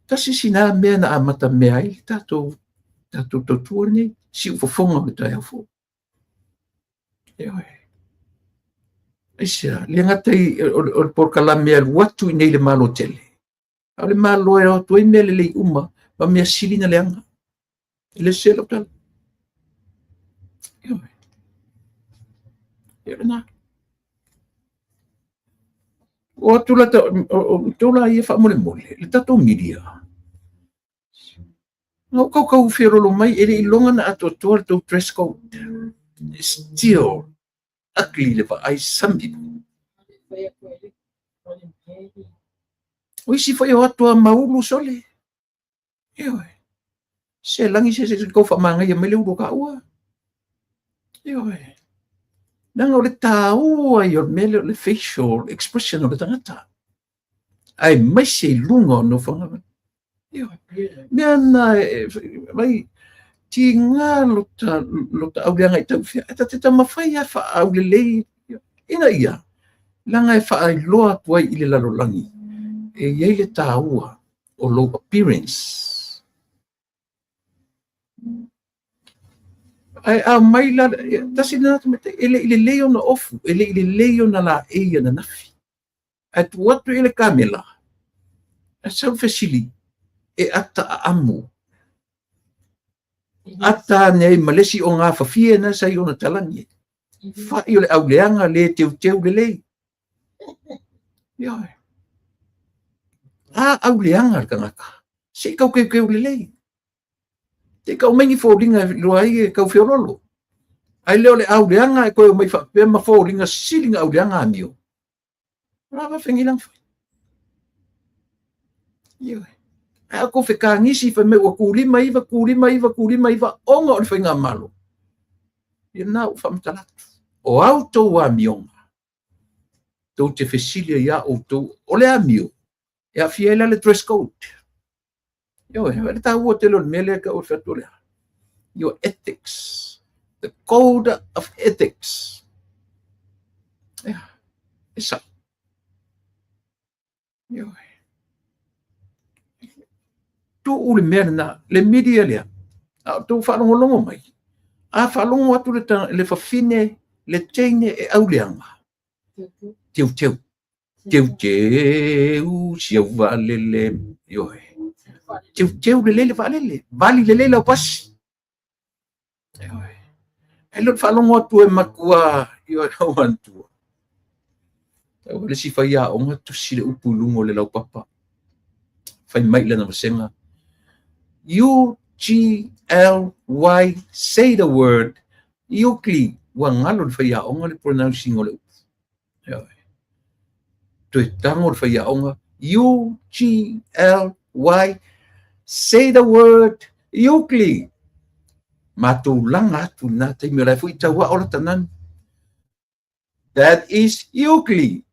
S1: Tasi sina mea na amata mea ai le tatou tatou tautua lenei, siufofoga o le taeao fou. Ioe. Aisea, le gata i o le polokalame e alu atu i nei le Malo tele, a o le Malo e o atu ai mea lelei uma ma mea sili na leaga. E le sese lau tala. Ioe. Ia lena. O atu la, o tou la ia faamolemole, le tatou media. Na ou kaukau feololo mai, e le i iloga na atoatoa le tou dress code. Still ugly le vaai some people. O isi foi o atu a maulu sole. Ioe. Se lagi se se kou faamagaia mai le ulu o kaua. Ioe. Leaga o le taua ia o le mea lea o le facial expression o le tagata. Aemaise i luga o nofoaga. Ioe. Mea na vai tiga lota lota auleaga i taufea. E ta te taumafai lava e faaaulelei ina ia leaga e faailoa atu ai i le lalolagi e i ai le taua o lou appearance. Ae a mai la, tasi lena tamaitai, e le i lelei ona ofu, e le i lelei ona laei ananafi. Ae tuu atu i le kamela, ae sau le fesili, e ata aamu. Ata ane ai ma le isi o gafafie na sa i ona talagi. Fai o le auleaga le teuteu lelei. Ioe. A auleaga le tagata, se i tau teuteu lelei. Se i tau mai ni foliga e iloa ai e tau feololo. Ae le o le auleaga e toe omai faapea ma foliga sili na auleaga amio. O la faafegai lana fai. Ioe. Ae a tou fekagisi fai mai ua kūlima iva, kūlima iva, kūlima iva, ona o le faigamalo. Ia lena ua faamatala atu. O a outou amioga, tou te fesili ai ia outou, o le amio, e aafia ai la le dress code. Ioe, o le taua tele o le mea lea e tau o le fai atu o le a? Your ethics. The code of ethics. Ia, e sao. Ioe. Tuu le mea lena, le media lea, a o tou faalogologo mai, a faalogo atu le, le fafine, le teine e auleaga, teuteu, teuteu si au vaalele, ioe, teuteu lelei le vaalele, vali lelei lau pasi. Ioe. Ae le o le faalogo atu e matua, ioe, au manatua. Tau le isi faiaoga tusi le upu i luga o le laupapa. Fai mai i lana vasega. U G L Y say the word Euclid. Ua galo le faiaoga le pronouncing o le upu. Ioe. Toe tago le faiaoga U G L Y say the word Euclid. Matou laga atu i lena taimi o la e foi tau ao lata nanu. That is Euclid.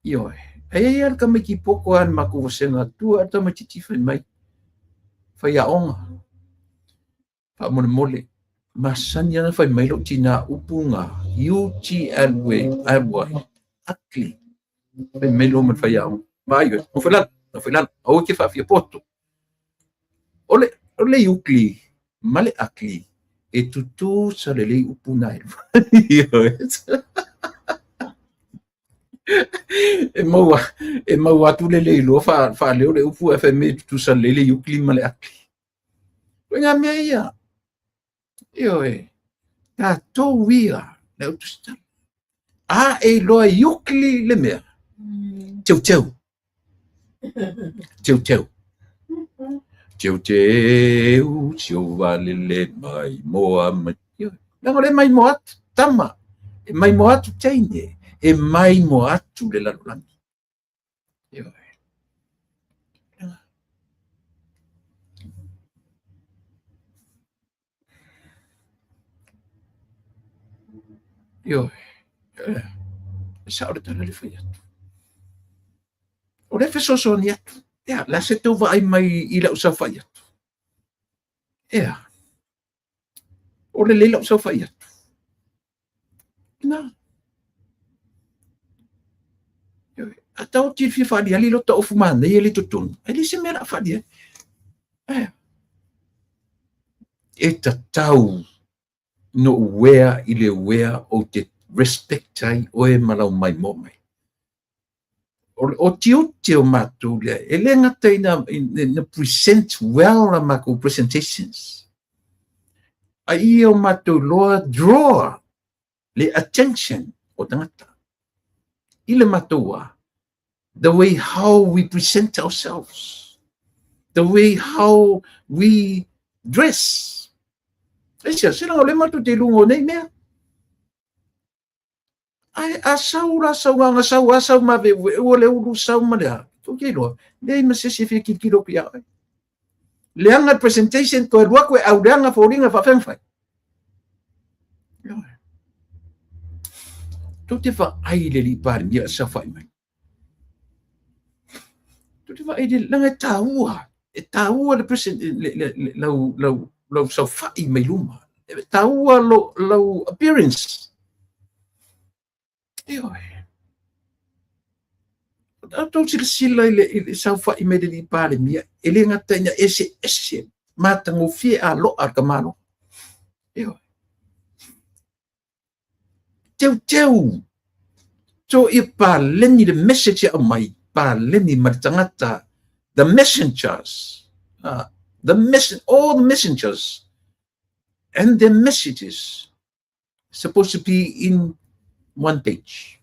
S1: Ioe. Ae ai lava le tamaiti poto a le matou vasega tua a le tamaitiiti fai mai. Faiaoga. Faamolemole. Masani ana fai mai lou tinā upu ngā U G L Y ugly. Fai mai loa ma le faiaoga. Vaai oe, nofo i lalo, nofo i lalo, aua e te faafia poto. O le, o le ugly ma le ugly e tutusa lelei upu na e lua. E maua, e maua atu le le iloa faaleo le upu ae fai mai e tutusa lelei le iukli ma le akli. O ngā mea ia. Ioe, tatou ia le au tusitala. A e iloa iukli le mea, teuteu. Teuteu. Teuteu, si ou valele mai moa mai. Ioe, leaga o lea e maimoa atu tama, e maimoa atu teine, e maimoa atu le lalolagi. Ioe. Ioe. E sao le tala le fai atu. O lea e fesoasoani atu. Ea, la se tou vaai mai i lau saofai atu. Ea, o lelei lau saofai atu. Na. Ioe. A tau te fia faaliali lo ta ofu manaia le totonu, e le se mea la faaliali. Ea. E tatau no uea i le uea ou te respect ai oe ma lau maimoa mai. O tiute o matou lea, e le gata ina, ina present well a matou presentations, a ia o matou loa draw le attention o tagata i le matou a the way how we present ourselves, the way how we dress. E sia, se langa o le matou te luga o nei mea. Ae a sau la sau ganga sau a sau ma ve ua le ulu sau ma le a. Tou te iloa, leai ma se isi e fia tilotilo atu ia oe. Leaga le presentation toe alu atu e au leaga foliga faafeaga fai. Tou te vaai i le alii Palemia e saofai mai. Tou te vaai i le leaga e taua, e taua le present le, le, le, lau, lau, lau saofai mai luma. E taua lo, lau appearance. Ioe. A tou silasila i le, i le saofai mai le alii Palemia, e le gata ina eseese matagofie aloa le tamaloa. Ioe. Teuteu to ia paleni le message e aumai, paleni ma le tagata, the messengers, the mess all the messengers and their messages supposed to be in one page.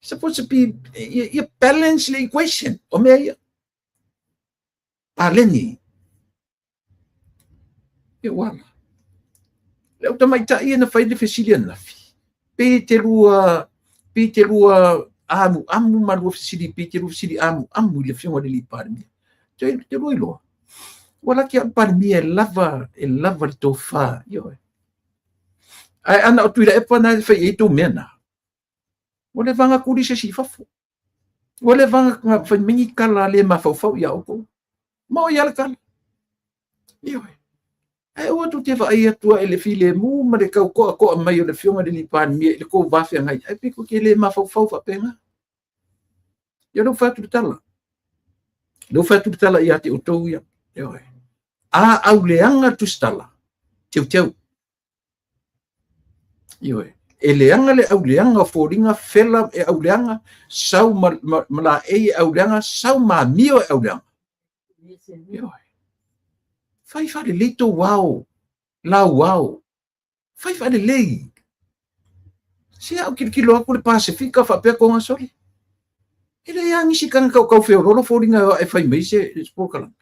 S1: Supposed to be ia, ia balance le equation o mea ia. Paleni. E ua ala. Le au tamaitai ia na fai le fesili ananafi, pe te lua, pe te lua amuamu ma lua fesili, pe te lua fesili amuamu i le Afioga i le Alii Palemia. Te, te lua iloa. Ua laki au Palemia e lava, e lava le tofa, ioe. Ae ana o Tuilaepa na e fai ai tou mea na. Ua leva ona tuli se isi i fafo. Ua leva ona fai mai ni tala le mafaufau ia outou. Ma oi lava le tala. Ioe. Ae aua tou te vaai atu i le filemu ma le tau toatoa mai o le Afioga i le Alii Palemia i le tou va feagai, ae pei tou te le mafaufau faapena. Ia lea ua fai atu le tala. Lea ua fai atu le tala ia te outou ia. Ioe. A auleaga le tusitala, teuteu. Ioe. E leaga le auleaga o foliga fela e auleaga, sau ma, ma, ma laei e auleaga, sau ma amio e auleaga. Ioe. Fai faalelei tou ao, lau ao. Fai faalelei. Se a ou tilotilo atu le Pasefika faapea Togasole. E leai lava nisi tagata o tau feololo foliga e fai mai se polokalame.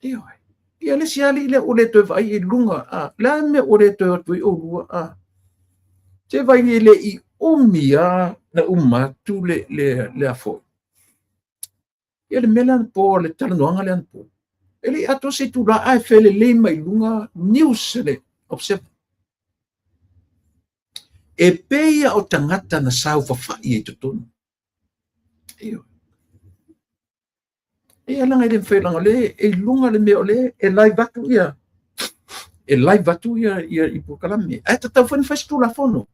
S1: Ioe. Ia le isi alii lea ua le toe vaai i luga, a, le a le mea ua le toe o atu ai oulua, a. Se vai nei le i umi a na uma atu le, le, le a foi. Ia le mea lea anapo, le talanoaga lea anapo. E le i atoa se itula ae felelei mai luga news le Observer. E pei a o tagata na saofafai ai totonu. Ioe. Ia leaga e le mafai leaga o lea e i luga le mea o lea e live atu ia e live atu ia ia i polokalame. Ae tatau foi ona fai se Tulafono.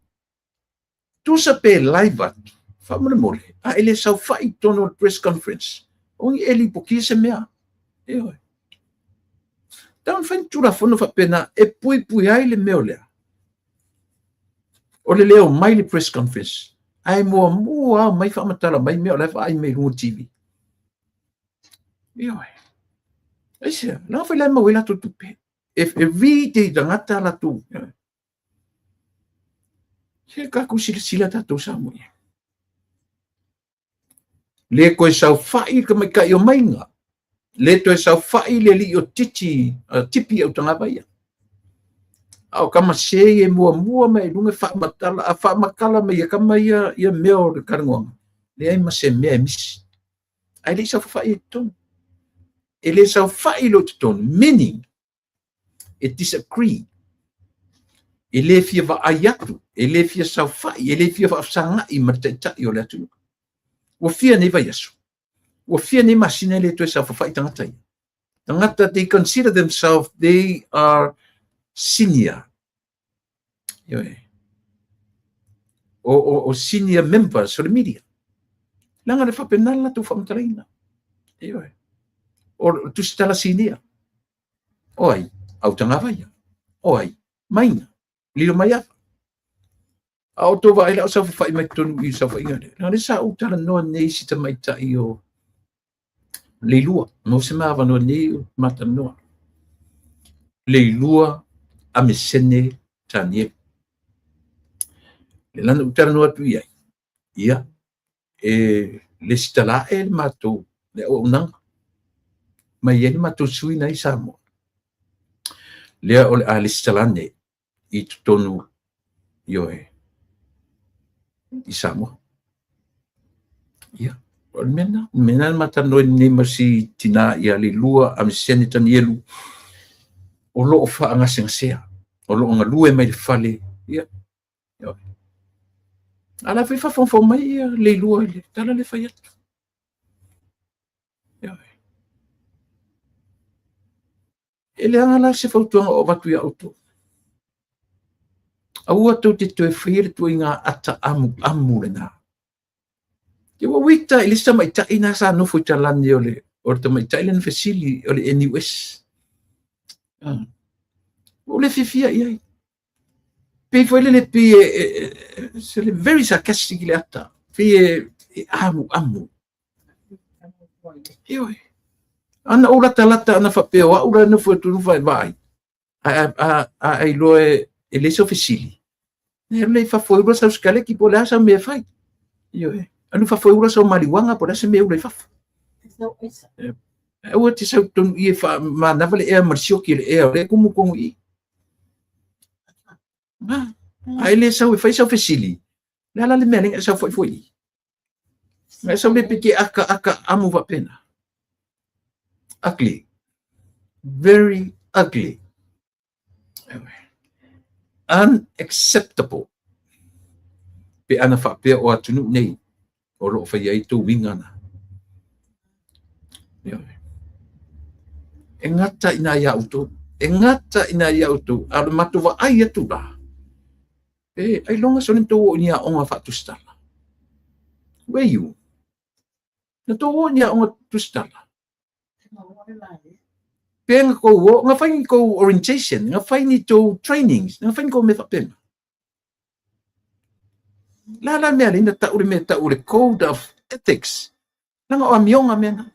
S1: Tusa pe live atu, faamolemole, a e le saofai i totonu o le press conference, aua ne i e lipotia se mea. Ioe. Tatau ona fai ni Tulafono faapena e puipui ai le mea o lea. O le le omai i le press conference. Ae muamua lava omai faamatala mai mea o la e vaai mai i luga o le TV. Ioe. Aisea? Leaga foi la e maua ai latou tupe. E read e tagata latou. Se tatou silasila tatou Samoa i ai. Le toe saofai le tamaitai o Maiga, le toe saofai le alii o Titi, Tipi Autagavaia. A o tama sē e muamua mai i luga e faamatala, a faamatala mai e tama ia ia mea o le talanoaga, leai ma se mea e misi. Ae le i saofafai i totonu. E le saofai loa i totonu, meaning e disagree, e le fia vaai atu, e le fia saofai, e le fia faafesagai ma le taitai o le atunuu. Ua fia nei vaiaso, ua fia nei masina e le toe saofafai tagata ia. Tagata, they consider themselves, they are senior. Ioe. O senior members o le media. Leaga le faapena le latou faamatalaina. Ioe. O tusitala sinia. O ai? Autagavaia. O ai? Maina. Lilomaiava. A o tou vaai la o saofafai mai totonu i le saofaiga lea. Leaga lea sa ou talanoa nei i si tamaitai o Leilua. Maua se ma avanoa nei o ma talanoa. Leilua Amesene Tanielu. Le lana ou talanoa atu i ai, ia, e lesitala ae le matou le auaunaga mai ai le matou sui na i Samoa. Lea o le a lesitala nei i totonu, ioe, i Samoa. Ia, o le mea lena, o le mea lena na ma talanoa nei ma si tinā ia Leilua Amesene Tanielu, o lo o faagasegasea, o lo o galue mai le fale, ia, ioe. A la foi faafogafoga mai ia Leilua i le tala lea fai atu. Ioe. E leaga la se fautuaga o avatu iā outou. Aua tou te toe faia le tuaiga ata amuamu lena. Ia ua uita i le isi tamaitai na sa nofo i talane o le o le tamaitai lea na fesili o le NUS. Ah. Ua le fiafia i ai. Pei foi lele pei e se le very sarcastic i le ata. Pei e amuamu. Ioe. Ana ou latalata ana faapea o au la e nofo atu nofo e vaai. A iloa e leai sau fesili. E alu lea i fafo e ula sau sikaleki po o le a sau mea e fai. Ioe. Alu i fafo e ula sau maliuaga po o le a se mea e ula i fafo. Aua te sau tonu i e manava le ea ma le sioki o le ea o lea e tumu tonu i i. A e le sau e fai sau fesili, le a la le mea lea e sau foi foi i? Ngai sau le pe te aka aka amu faapena. Ugly. Very ugly. Unacceptable. Pe ana faapea o atunuu nei o lo o faia ai tou uiga na. E gata i ina ia outou. E gata i ina ia outou. A o le matou vaai atu la, e ailoga sole na tou oo i ni aoga faatusitala. Where you? Na tou oo i ni aoga tusitala. Pe na tou oo, na fai ni tou orientation, na fai ni tou trainings, na fai ni tou mea faapena. La la mea lea na tau le mea tau le code of ethics. Leaga o amioga mea na.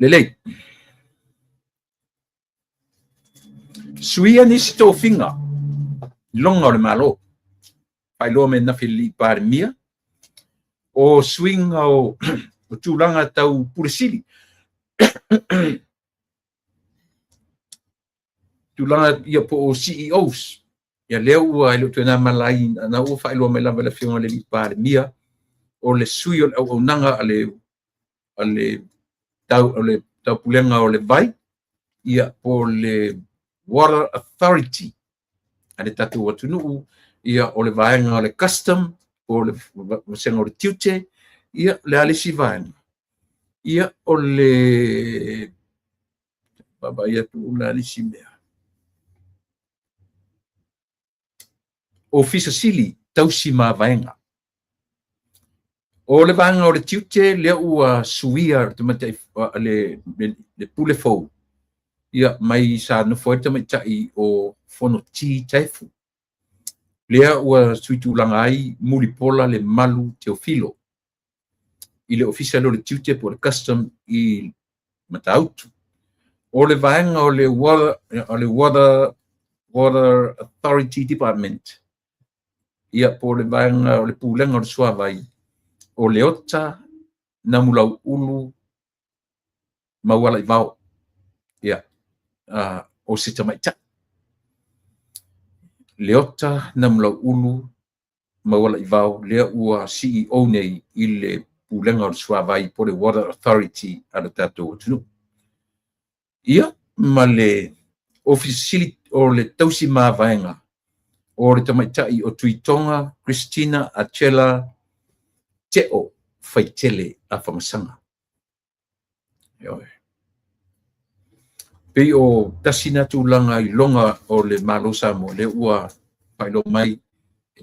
S1: Lelei. Suia nisi tofiga i loga o le Malo. Faailoa mai ananafi e le Alii Palemia o suiga o tulaga tau Pule Sili. Tulaga ia po o CEOs. Ia lea ua e le o toe na malaina, na ua faailoa mai lava e le Afioga i le Alii Palemia o le sui o le auaunaga a le a le tau o le taupulega o le vai, ia po o le Water Authority a le tatou atunuu, ia o le vaega o le custom, po o le vasega o le tiute, ia le a le isi vaega, ia o le vaavaai atu la le isi mea. Ofisa Sili tausi mavaega. O le vaega o le tiute lea ua suia le tamaitai le pule fou ia mai sa nofo ai le tamaitai o Fonoti Taefu, lea ua suitulaga ai Mulipola Lemalu Teofilo i le Ofisa lea o le Tiute po o le Custom i Matautu. O le vaega o le Water Authority Department, ia po o le vaega o le Pulega o le Suavai, o Leota Namulauulu Maualaivao, ia, o se tamaitai. Leota Namulauulu Maualaivao lea ua CEO nei i le Pulega o le Suavai po o le Water Authority a le tatou atunuu. Ia, ma le Ofisa Sili o le Tausi Mavaega o le tamaitai o Tuitoga Christina Achela Teo Faitele Afamasaga. Ioe. Pei o tasi na tulaga iloga o le Malo Samoa lea ua faailoa mai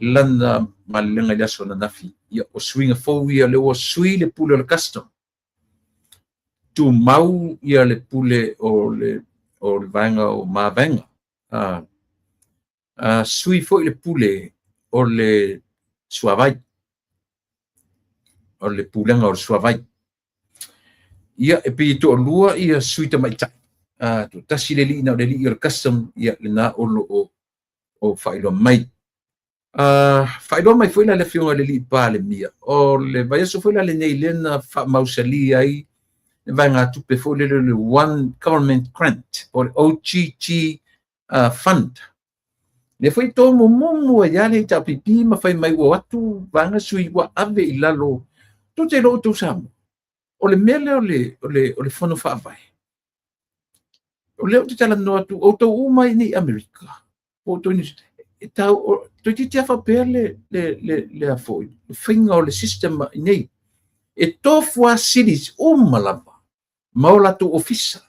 S1: lana malelega i le aso ananafi. Ia, o suiga fou ia lea ua sui le pule o le custom. Tumau ia le pule o le vaega o mavaega. Sui foi le pule o le suavai, o le pulega o le suavai. Ia, e pei e toalua ia sui tamaitai. Tasi le alii na o le alii o le custom, ia lena o lo o faailoa mai. Faailoa mai foi la le afioga i le alii Palemia, o le vaiaso foi la lenei lea na faamausali ai le vaegatupe foi lele le One Government Grant o le OGG Fund. Lea foi tomumumu ai lava le HRPP ma fai mai ua o atu vaega sui ua ave i lalo tou te iloa outou Samoa. O le mea lea o le fono faavae, o lea ou te talanoa atu outou uma i nei Amerika, po outou e tau toeitiiti lava faapea le foi le faiga o le system i nei. E tofu lava cities uma lava ma o latou ofisa.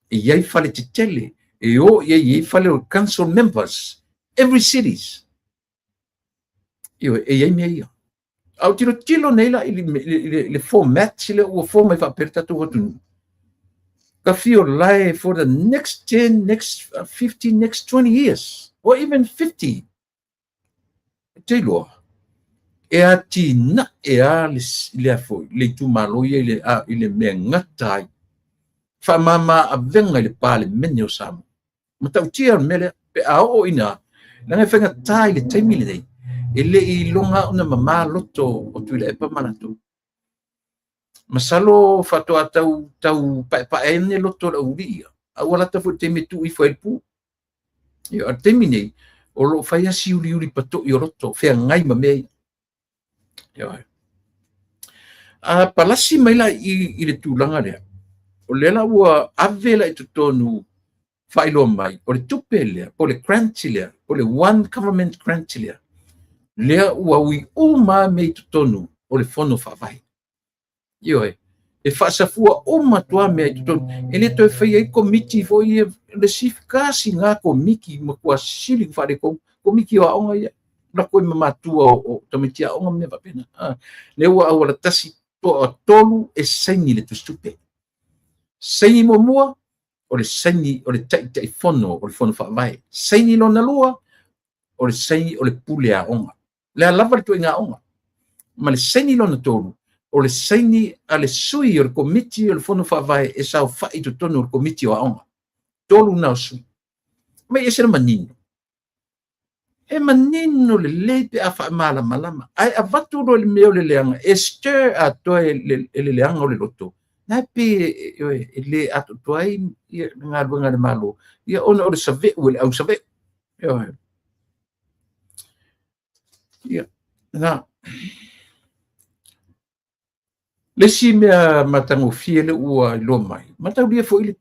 S1: E i ai fale tetele, e o i ai, i ai fale o council members, every cities. Ioe, e i ai mea ia. A o tilotilo nei la i le format lea ua form mai faapea le tatou atunuu. Ka fio lae for the next 10, next 15, next 20 years, or even 50. Te iloa, e atinae a le foi, le itumalo ia i le mea gata ai. Faamama avega i le Palemene o Samoa. Matautia le mea lea, pe a oo ina, leaga e faigata i le taimi lenei, e le i iloga ona mamā loto o Tuilaepa ma latou. Masalo faatoa tau paepae ane loto o le aualii ia, a ua lata foi i le taimi e tuu ifo ai le pu. Ia, o le taimi nei, o lo o fai lava si uliuli patoi o loto, feagai ma mea ia. Ia. A palasi mai la i le tulaga lea, o lea la ua ave la i totonu faailoa mai, o le tupe lea, po o le grant lea, po o le One Government Grant lea, lea ua ui uma mea i totonu o le fono faavae. Ioe, e faasafua uma atu lava mea i totonu. E le toe faia ai komiti foi ia, le kasi ngā komiti matua sili ona faaletonu, komiti o aoga ia, lako i ma matua o tamaiti aoga ma mea faapena. Lea ua auala tasi toa tolu e saini le tusitupe. Saini muamua, o le saini o le taitaifono o le fono faavae. Saini lona lua, o le saini o le pule aoga. Le a lava le tuaiga aoga. Ma le saini lona tolu, o le saini a le sui o le komiti o le fono faavae e saofai i totonu o le komiti o aoga. Tolu na o sui. Mai ese le manino. E manino lelei pe a faamalamalama. Ae avatu loa i le mea o le leaga, e stir atoa e le leaga o le loto. Na e pe e le atoatoa ai le galuega a le Malo, ia ona o le saveu e le au saveu. Ia, na. Le isi mea matagofie le ua iloa mai, mataulia foi le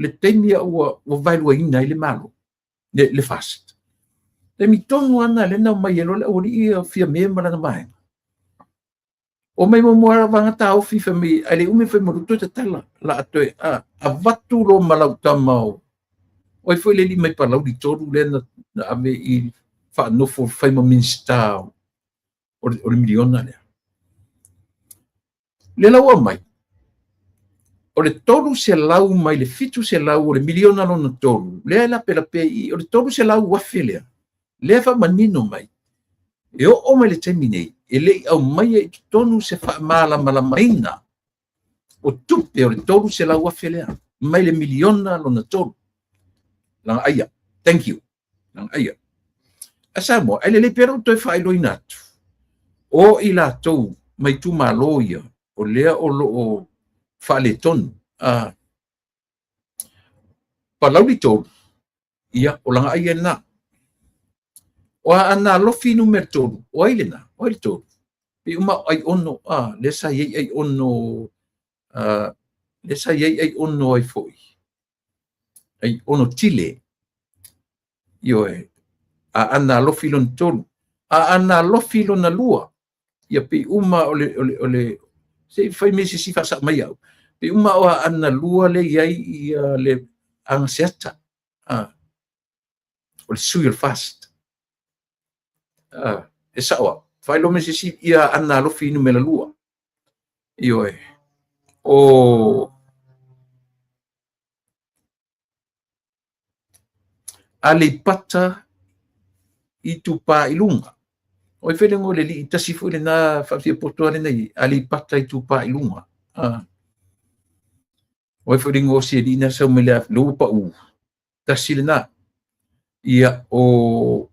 S1: taimi a ua vaeluaina ai le Malo, le FAST. Taimi tonu ana lea na omai ai loa le aualii ia Fiame ma lana vaega. O mai muamua vaega taofi fai mai, ai le umi fai mai toe tatala la toe avatu lo ma lau tama o oi foi le alii mai Palauli 3 lea na ave i faanofo fai ma Minista o le miliona lea. Le la ua mai. O le 300 mai le 700 o le miliona lona tolu, lea e lapelapea i i, o le 300,000 lea, lea e faamanino mai, e oo mai le taimi nei, e le i aumaia i totonu se faamalamalamaina o tupe o le 300,000 lea, mai le miliona lona tolu. Lagaia. Thank you. Lagaia. A Samoa, e lelei pea lou toe faailoaina atu, o i latou mai itumalo ia, o lea o lo o faaletonu. Palauli 3, ia, o Lagaia lena. O Aana Alofi numera 3, o ai lena? O ai le 3? Pei uma o Aiono, lea sa i ai Aiono, lea sa i ai Aiono ai foi. Aiono Tile. Ioe, Aana Alofi lona 3. Aana Alofi lona 2. Ia pei uma o le se i fai mai se isi faasao mai au. Pei uma o Aana 2 lea i ai ia le Agaseata. O le sui o le FAST. E sao au. Faailoa mai se isi ia Aana Alofi numera 2. Ioe. O Aleipata Itupa i Luga. O ai foi le igoa o le alii tasi foi lena faafiapoto lena i Aleipata Itupa i Luga. O ai foi le igoa o si alii na sau mai le ua pau. Tasi lena. Ia, o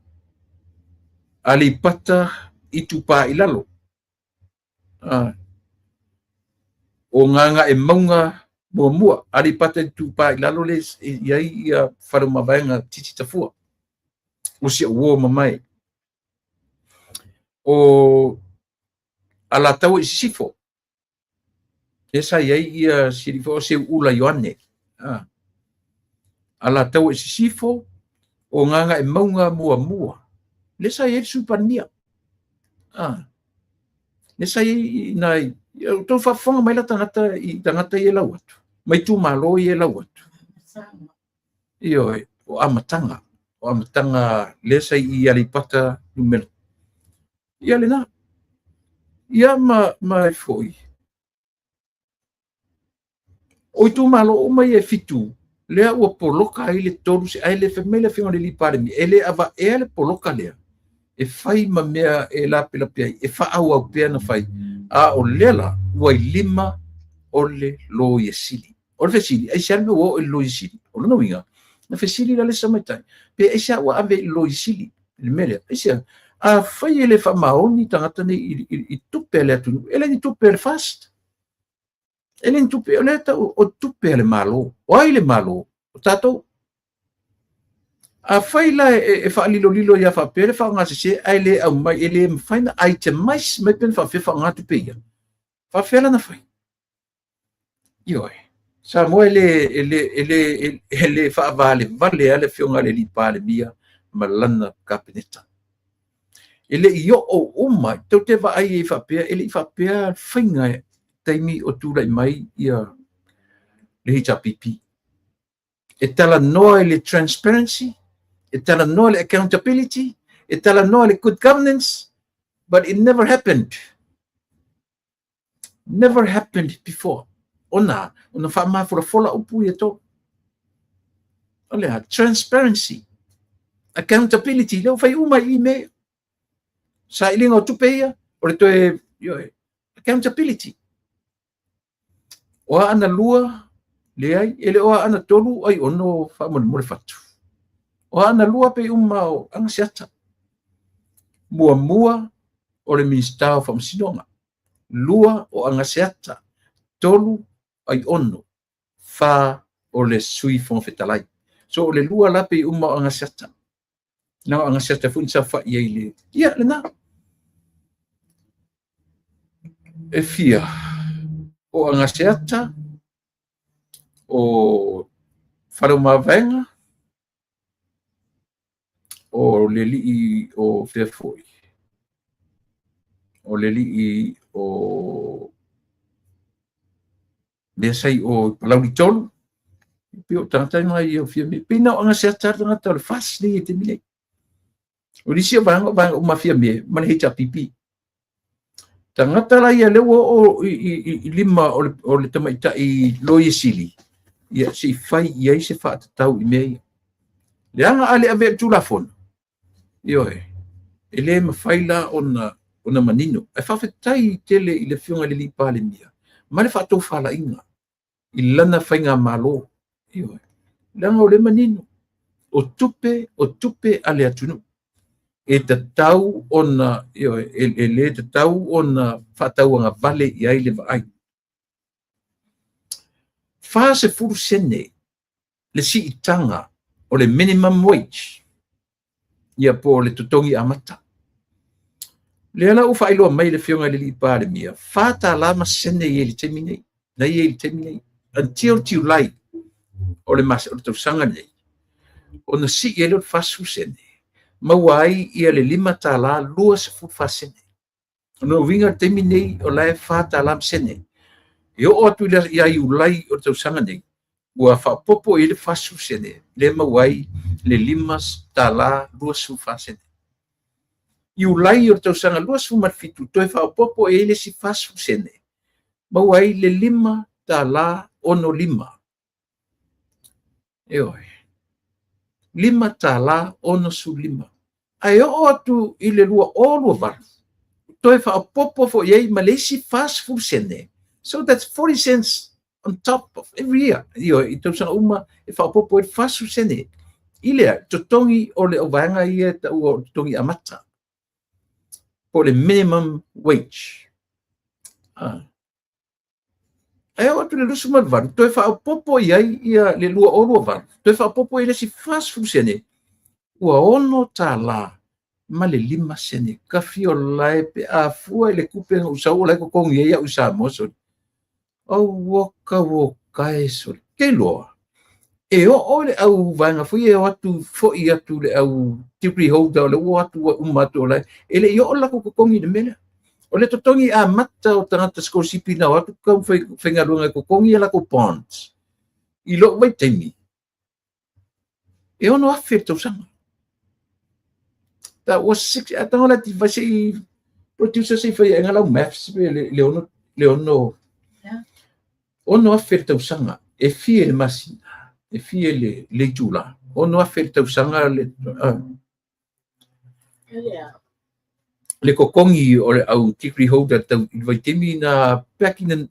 S1: Aleipata Itupa i Lalo. O Gagaemauga muamua, Aleipata Itupa i Lalo le i ai ia Faleomavaega Titi Tafua. O si au uo mamae. O Alataua i Sisifo. Lea sa i ai ia si alii foi o Seuula Ioane. Alataua i Sisifo, o Gagaemauga muamua. Lea sa i ai le Sui Palemia. Lea sa i ai nai outou faafofoga mai la tagata i tagata ia e lau atu, mai itumalo ia e lau atu. Ioe, o amataga, o amataga lea sa i Aleipata numera. Ia lena. Ia ma ai foi. O itumalo uma ia e 7, lea ua poloka ai le 3, ae le fai mai le afioga i le alii Palemia, e le avaea le poloka lea, e fai ma mea e lapelape ai, e faaauau pea na fai. A o lea la, ua i lima o le Loia Sili. O le fesili, aisea le mea ua oo i le Loia Sili? O lona uiga, na fesili la le isi tamaitai, pe aisea ua ave i le Loia Sili le mea lea? Aisea? Afai e le faamaoni tagata nei i tupe a le atunuu, e le ni tupe a le FAST, e le ni tupe, o lea tau o tupe a le Malo. O ai le Malo? O tatou. Afai la e faalilolilo ia faapea le faaaogasese ae le aumai, e le mafai na itemize mai pe na faapefea faaaoga tupe ia, faapefea la na fai? Ioe, Samoa e le faavalevale lava le afioga i le alii Palemia ma lana Kapeneta. E le i oo uma, tou te vaai ai faapea, e le i faapea faiga e taimi o tulai mai ia le HRPP. E talanoa i le transparency, e talanoa i le accountability, e talanoa i le good governance, but it never happened. Never happened before. Ona, ona faamafolafola upu ia tolu. O le a, transparency, accountability, lea ua fai uma i mea. Sailiga o tupe ia, o le toe, ioe, accountability. O Aana 2, leai, e le o Aana 3, ai ono faamolemole fatu. O Aana 2 pei uma o Agaseata. Muamua o le Minisita o Faamasinoga. 2 o Agaseata. 3 Aiono. 4 o le Sui Fofoga Fetalai. So o le 2 la pei uma o Agaseata. Na o Agaseata foi na saofai ai le... Ia, lena. E fia o Agaseata, o Faleomavaega, o le alii o fea foi, o le alii o lea sa i o Palauli 3, pei o tagata na ia o Fiame, pei na o Agaseata le tagata o le FAST nei i taimi nei. O nisi o vaega o vaega uma a Fiame ma le HRPP. Tagata la ia lea ua oo i lima o le tamaitai Loia Sili, ia se i fai i ai se faatatau i mea ia. Leaga a le avea i le Tulafono, ioe, e le mafai la ona manino. Ae faafetai tele i le Afioga i le Palemia ma le faatofalaiga i lana faigamalo, ioe, leaga o lea e manino, o tupe a le atunuu e tatau ona, ioe, e le tatau ona faatauagavale i ai le vaai. 40 sene le siitaga o le minimum wage, ia po o le totogi amata. Lea la ua faailoa mai le Afioga i le Palemia, $4 ma sene i le taimi nei, na i ai i le taimi nei, until July o le tausaga nei, ona sii ai lea o le 40 sene, maua ai ia le $5.24 sene. O lona uiga i le taimi nei o la e $4 ma sene. E oo atu ia Iulai o le tausaga nei, ua faaopoopo i ai le 40 sene, lea maua ai le $5.24 sene. Iulai o le tausaga 2027, toe faaopoopo i ai le isi 40 sene, maua ai le $5.65. Ioe, $5.65. Ae oo atu i le 2028, toe faaopoopo foi i ai ma le isi 40 sene. So that's 40 cents on top of every year. Ioe, i tausaga uma e faaopoopo ai le 40 sene i le totogi o le vaega ia e taua o le totogi amata, po o le minimum wage. Ae oo atu i le 28, toe faaopoopo i ai ia le 2028, toe faaopoopo i ai le isi 40 sene, ua $6 ma le 5 sene. Kafi o lae pe a fua i le tupe na ou sau o lae totogi ai au i Samoa soli. Aua kau o kae soli. Ke iloa, e oo le au vaega foi e o atu foi atu le au degree holder o le ua atu ua uma atu o lae, e le i oo le latou totogi i le mea lea. O le totogi amata o tagata sikolasipi na o atu tau faigaluega e totogi a latou bonds. I lou vaitaimi, e 6,000 le tausaga. That was six, a tago la ti vai se i producer se i fai ai lau maths pe le ono, le ono, 6,000 le tausaga, e fia le masina, e fia le itula, 6,000 le tausaga le totogi o le au degree holder tau i le vaitaimi na back in the,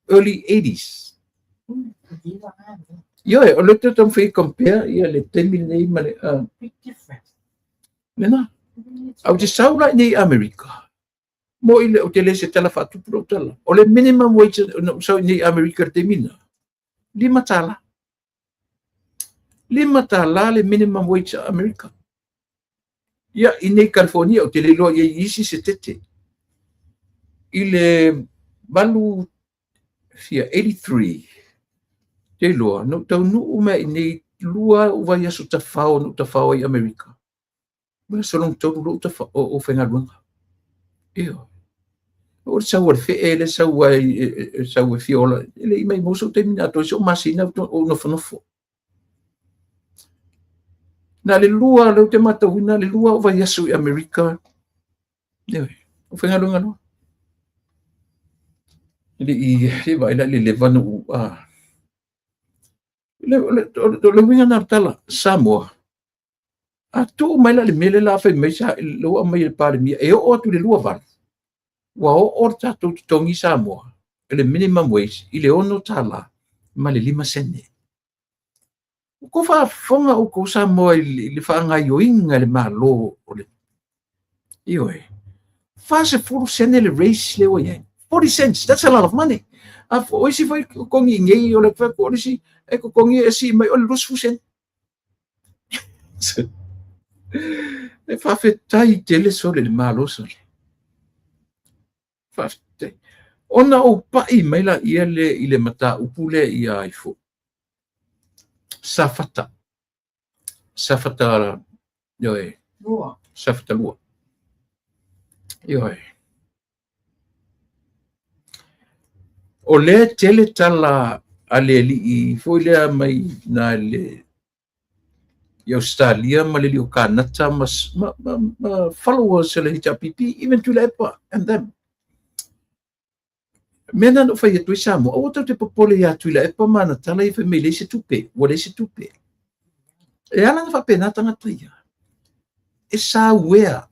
S1: early 80s. Ioe, o le te taumafai e compare ia le taimi lenei ma le
S2: Big difference.
S1: Lena. Au te sau la i nei Amerika, mo i le o te le se tala faatupu lou tala. O le minimum wage na ou sau i nei Amerika i le taimi na, $5. $5 le minimum wage a Amerika. Ia, i nei California, ou te le iloa i ai isi se tete. I le valu fia 83, te iloa, na ou taunuu mai i nei 2 ou vaiaso tafao na ou tafao ai i Amerika. Ma le solong tolu lou tafao o faigaluega. Ioe. O le sau a le fee le sau ai sau e fia ola. E le i mai mo sou taimi na atoa i sou masina o nofonofo. Na le lua, leu te matauina, le lua o vaiaso i Amerika. Ioe, o faigaluega loa. E le i le vaai la i le leva na ou le uiga na o le tala, Samoa. A tuu mai la le mea lea la fai mai sa le ua aumai e le Palemia e oo atu i le 28, ua oo le tatou totogi i Samoa i le minimum wage i le $6 ma le 5 sene. Ua tou faafofoga outou Samoa i le faagaoioiga e le Malo o le, ioe, 40 sene le raise lea ua i ai. 40 cents, that's a lot of money. A o isi foi totogi i nei o le fai atu o le isi e totogi e sii mai o le 20 sene. E faafetai tele sole le Malo sole. Faafetai. Ona ou pai mai la ia le i le mataupu lea ia ai fo. Safata. Safata, ioe.
S2: Lua.
S1: Safata lua. Ioe. O lea tele tala a le alii foi lea mai na le i Ausetalia ma le alii o Kanata ma followers a le HRPP, even Tuilaepa and them. Mea na na ou fai atu ai Samoa, aua tou te popole ia Tuilaepa ma ana tala ia fai mai leai se tupe, ua leai se tupe. E ala ona faapena tagata ia. E sauea.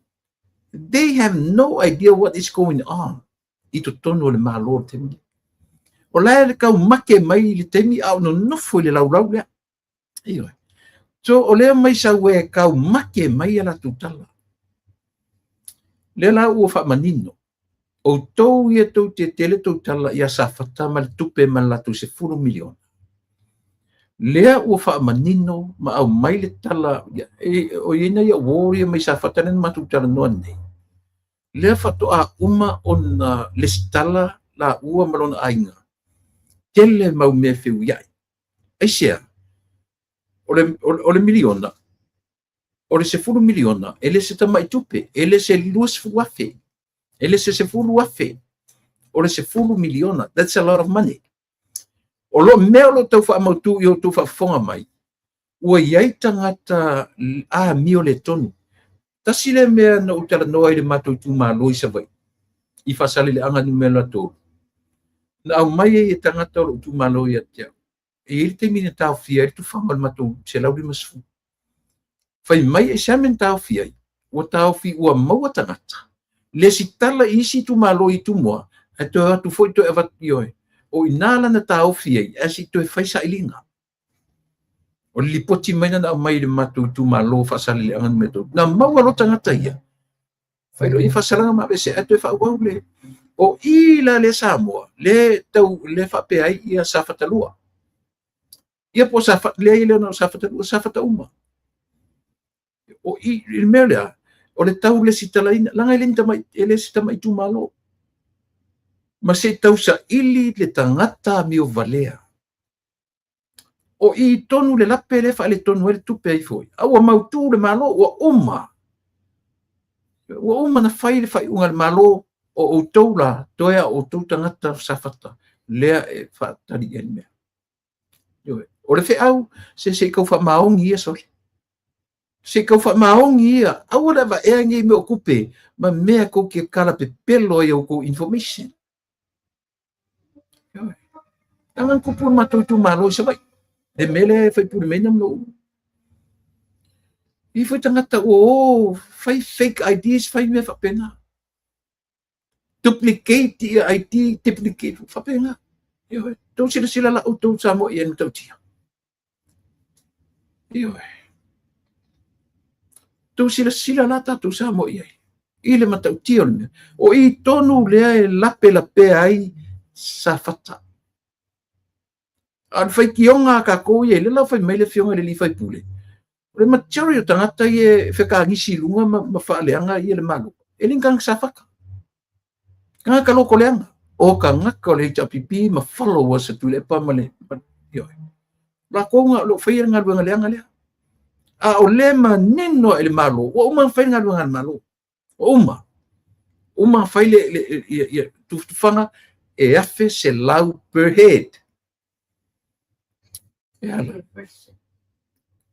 S1: They have no idea what is going on i totonu o le Malo o le taimi. O la e tau make mai i le taimi a o nonofo i le laulau lea. Ioe. So o lea mai sauea e tau make mai a latou tala. Lea la ua faamanino. Outou ia tou te tele tou tala ia Safata ma le tupe ma le latou 10 miliona. Lea ua faamanino ma aumai le tala, o i ai nai au ia mai Safata lea na matou talanoa nei. Lea faatoa uma ona lesitala laua ma lona aiga. Tele mau mea feuiai. Aisea? O le miliona, o le 10 miliona, e le se tamai tupe, e le se 20,000, e le se 10,000, o le 10 miliona. That's a lot of money. O lo mea o lo tau faamautu i o tou faafofoga mai, ua i ai tagata amio le tonu. Tasi le mea na ou talanoa i le matou itumalo i Savaii, i Faasaleleaga numera 3, na aumai ai e tagata o lou itumalo ia te au. E i ai le taimi na taofia ai le tufaga o le matou 150. Fai mai e se mea na taofi ai, ua taofi ua maua tagata. Lesitala i isi itumalo i Tumua, ae toe atu foi toe avatu i oe. O ina la na taofi ai, ae se i toe fai sailiga. O le lipoti mai na aumai i le matou itumalo Faasaleleaga numera 3. Na maua loa tagata ia, fai loa ia faasalaga ma aveese, ae toe faaauau le. O i la lea Samoa, le tau le faapea ai ia Safata 2. Ia po Safata, lea i lea na o Safata 2, Safata uma. O i le mea lea, o le tau lesitalaina, laga e le tamai, e le se tamai itumalo. Ma se tau saili le tagata amio valea. O i tonu le lape le faaletonu ai le tupe ai foi. A ua mautu le Malo, ua uma. Ua uma na fai le faaiuga a le Malo, o outou la, toe a outou tagata Safata, lea e faatali i ai le mea. O le feau, se i tau faamaoni ia, sole. Se i tau faamaoni ia, aua le avaea nei mea o tupe, ma mea tou te talapepelo ai outou information. Leaga na tupu le matou itumalo i Savaii. Le mea lea e faipule mai na mea. I foi tagata ua o fai fake IDs, fai mea faapena. Duplicate ia ID, duplicate faapena. Ioe, tou silasila la outou Samoa i ai matautia. Ioe. Tou silasila la tatou Samoa i ai. I le matautia o le mea. O i tonu lea e lape lapea ai Safata. A o le faitioga a tatou ia, le la fai mai le afioga i le alii faipule, o le majority o tagata ia e fekanisi i luga ma faaleaga ia le Malo, e le ni tagata Safata. Tagata lotoleaga. O tagata o le HRPP ma followers a Tuilaepa ma le... Ioe. Latou na o lo o faia le galuega leaga lea. A o le manino i le Malo, ua uma ona fai le galuega a le Malo. Ua uma. Uma ona fai le tufatufaga e 1,100 per head. E ala.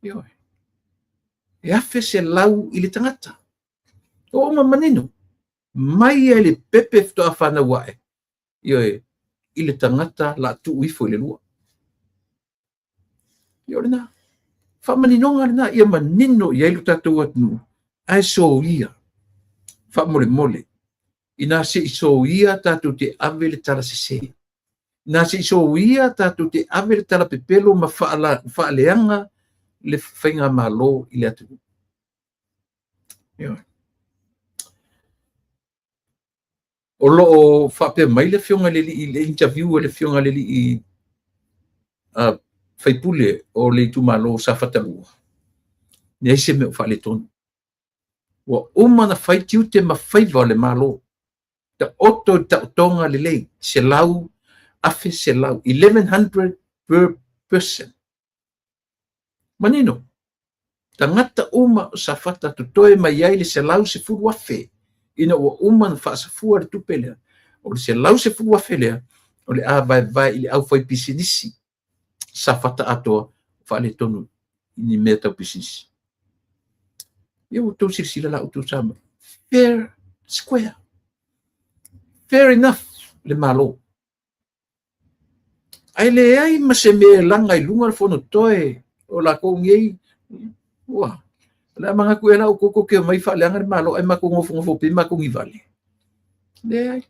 S1: Ioe. E 1,100 i le tagata. Ua uma manino. Mai ai le pepe faatoa fanau ae. Ioe. I le tagata la tuu ifo i le lua. Ia o lena. Faamaninoga lena, ia manino i ai lo tatou atunuu. Ae soia, faamolemole, ina se i soia tatou te ave le tala sese. Ina se i soia tatou te ave le tala pepelo ma faaleaga le faigamalo i le atunuu. Ioe. O lo o faapea mai le afioga i le alii, le interview a le afioga i le alii faipule o le itumalo Safata 2. Leai se mea o faaletonu. Ua uma na fai tiute ma faiva o le Malo. Taoto i taotoga lelei, 100, 1,100, 1,100 per person. Manino, tagata uma o Safata totoe mai ai le 110,000 ina ua uma na faasafua le tupe lea. O le 110,000 lea, o le a vaevae i le aufai pisinisi Safata atoa faaletonu i ni mea tau pisinisi. Ia ua outou silasila la outou Samoa. Fair square. Fair enough le Malo. Ae leai ma se mea e laga i luga le fonotoe o lakou nei. Ua, o le a manatu ea la outou tou te omai faaleaga le Malo ae matou nofonofo pea matou nivale. Leai.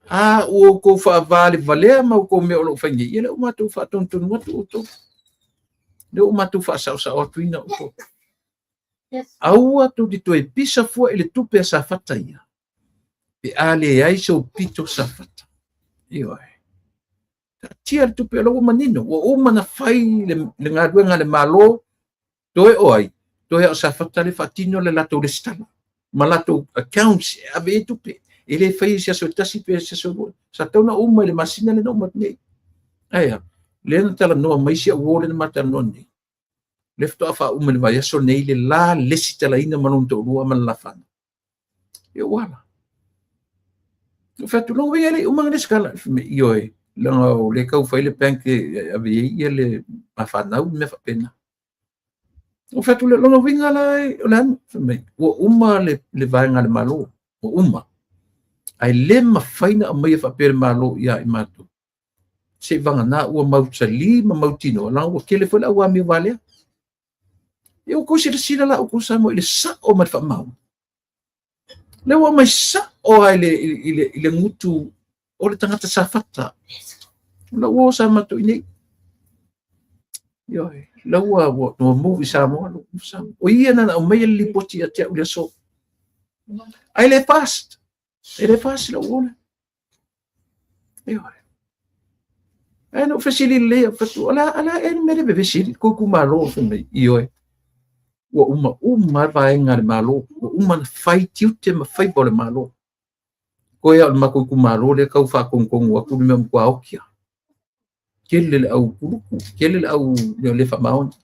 S1: A ua outou faavalevalea ma outou mea o lo o fai nei, ia lea ua matou faatonutonu atu outou. Lea ua matou faasaosao atuina outou. Aua tou te toe pisa fua i le tupe a Safata ia, pe a leai sou pito Safata. Ioe. Taatia le tupe o la ua manino, ua uma ona fai le galuega a le Malo, toe o ai, toe o Safata le faatino le latou lesitala ma latou accounts e ave i tupe. E le fai i se aso e tasi pe se aso e lua. Sa tatau ona uma i le masina lea na uma atu nei. Ae a, lea na talanoa mai si au uo lea na ma talanoa nei. Lea faatoa faauma i le vaiaso nei le la lesitalaina ma lona toalua ma le lafana. Ia ua ala. Ou fai atu, lona uiga e le i uma ona lesitala. Fai mai, ioe, leaga o lea e tau fai le bank e ave i ai ia le mafanau ma mea faapena. Ou fai atu lea, lona uiga la o le a? Fai mai, ua uma le vaega a le Malo, ua uma. Ae le mafai ona aumaia faapea e le Malo ia i matou. Se i vagana ua mausali ma mautinoa, leaga ua tele foi le au amio valea. Ia ua outou silasila la outou Samoa i le sao ma le faamaoni. Lea ua aumai sao lava i le gutu o le tagata Safata. O lau uo sa matou i inei. Ioe, la ua move i Samoa, ua move i Samoa. O ia na aumaia le lipoti ia te au i le aso. Ae le FAST. E le FAST lau uo lea. Ioe. Ae na ou fesili lelei au fai atu, o le a ea le mea lea e vevesi ai le tou itumalo? Fai mai, ioe, ua uma uma lava vaega a le Malo, ua uma ona fai tiute ma faiva o le Malo. Toe lava o le matou itumalo lea e tau faatonutonu atu le mea ua matua oti lava. Tele le au kuluku, tele le au mea le faamaoni.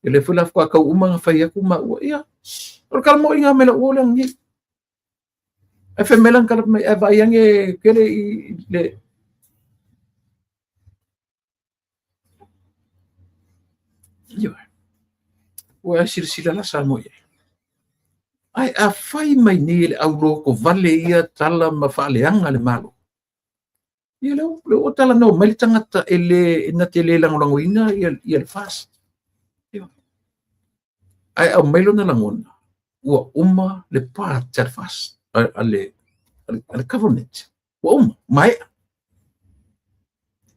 S1: E lea foi la faatoa tau uma ona fai atu maua, ia, o le talamoiga mai lau uo lea ananei. Ae fai mai lana tala mai, ae vaai ane tele i le Ioe. Ua e silasila la Samoa i ai. Ae a fai mai nei e le aulotovale ia tala ma faaleaga le Malo, ia lea ua talanoa mai le tagata e le e na te le lagolagoina ia le FAST. Ia. Ae aumai lona lagona, ua uma le part a le FAST, a le government. Ua uma, maea.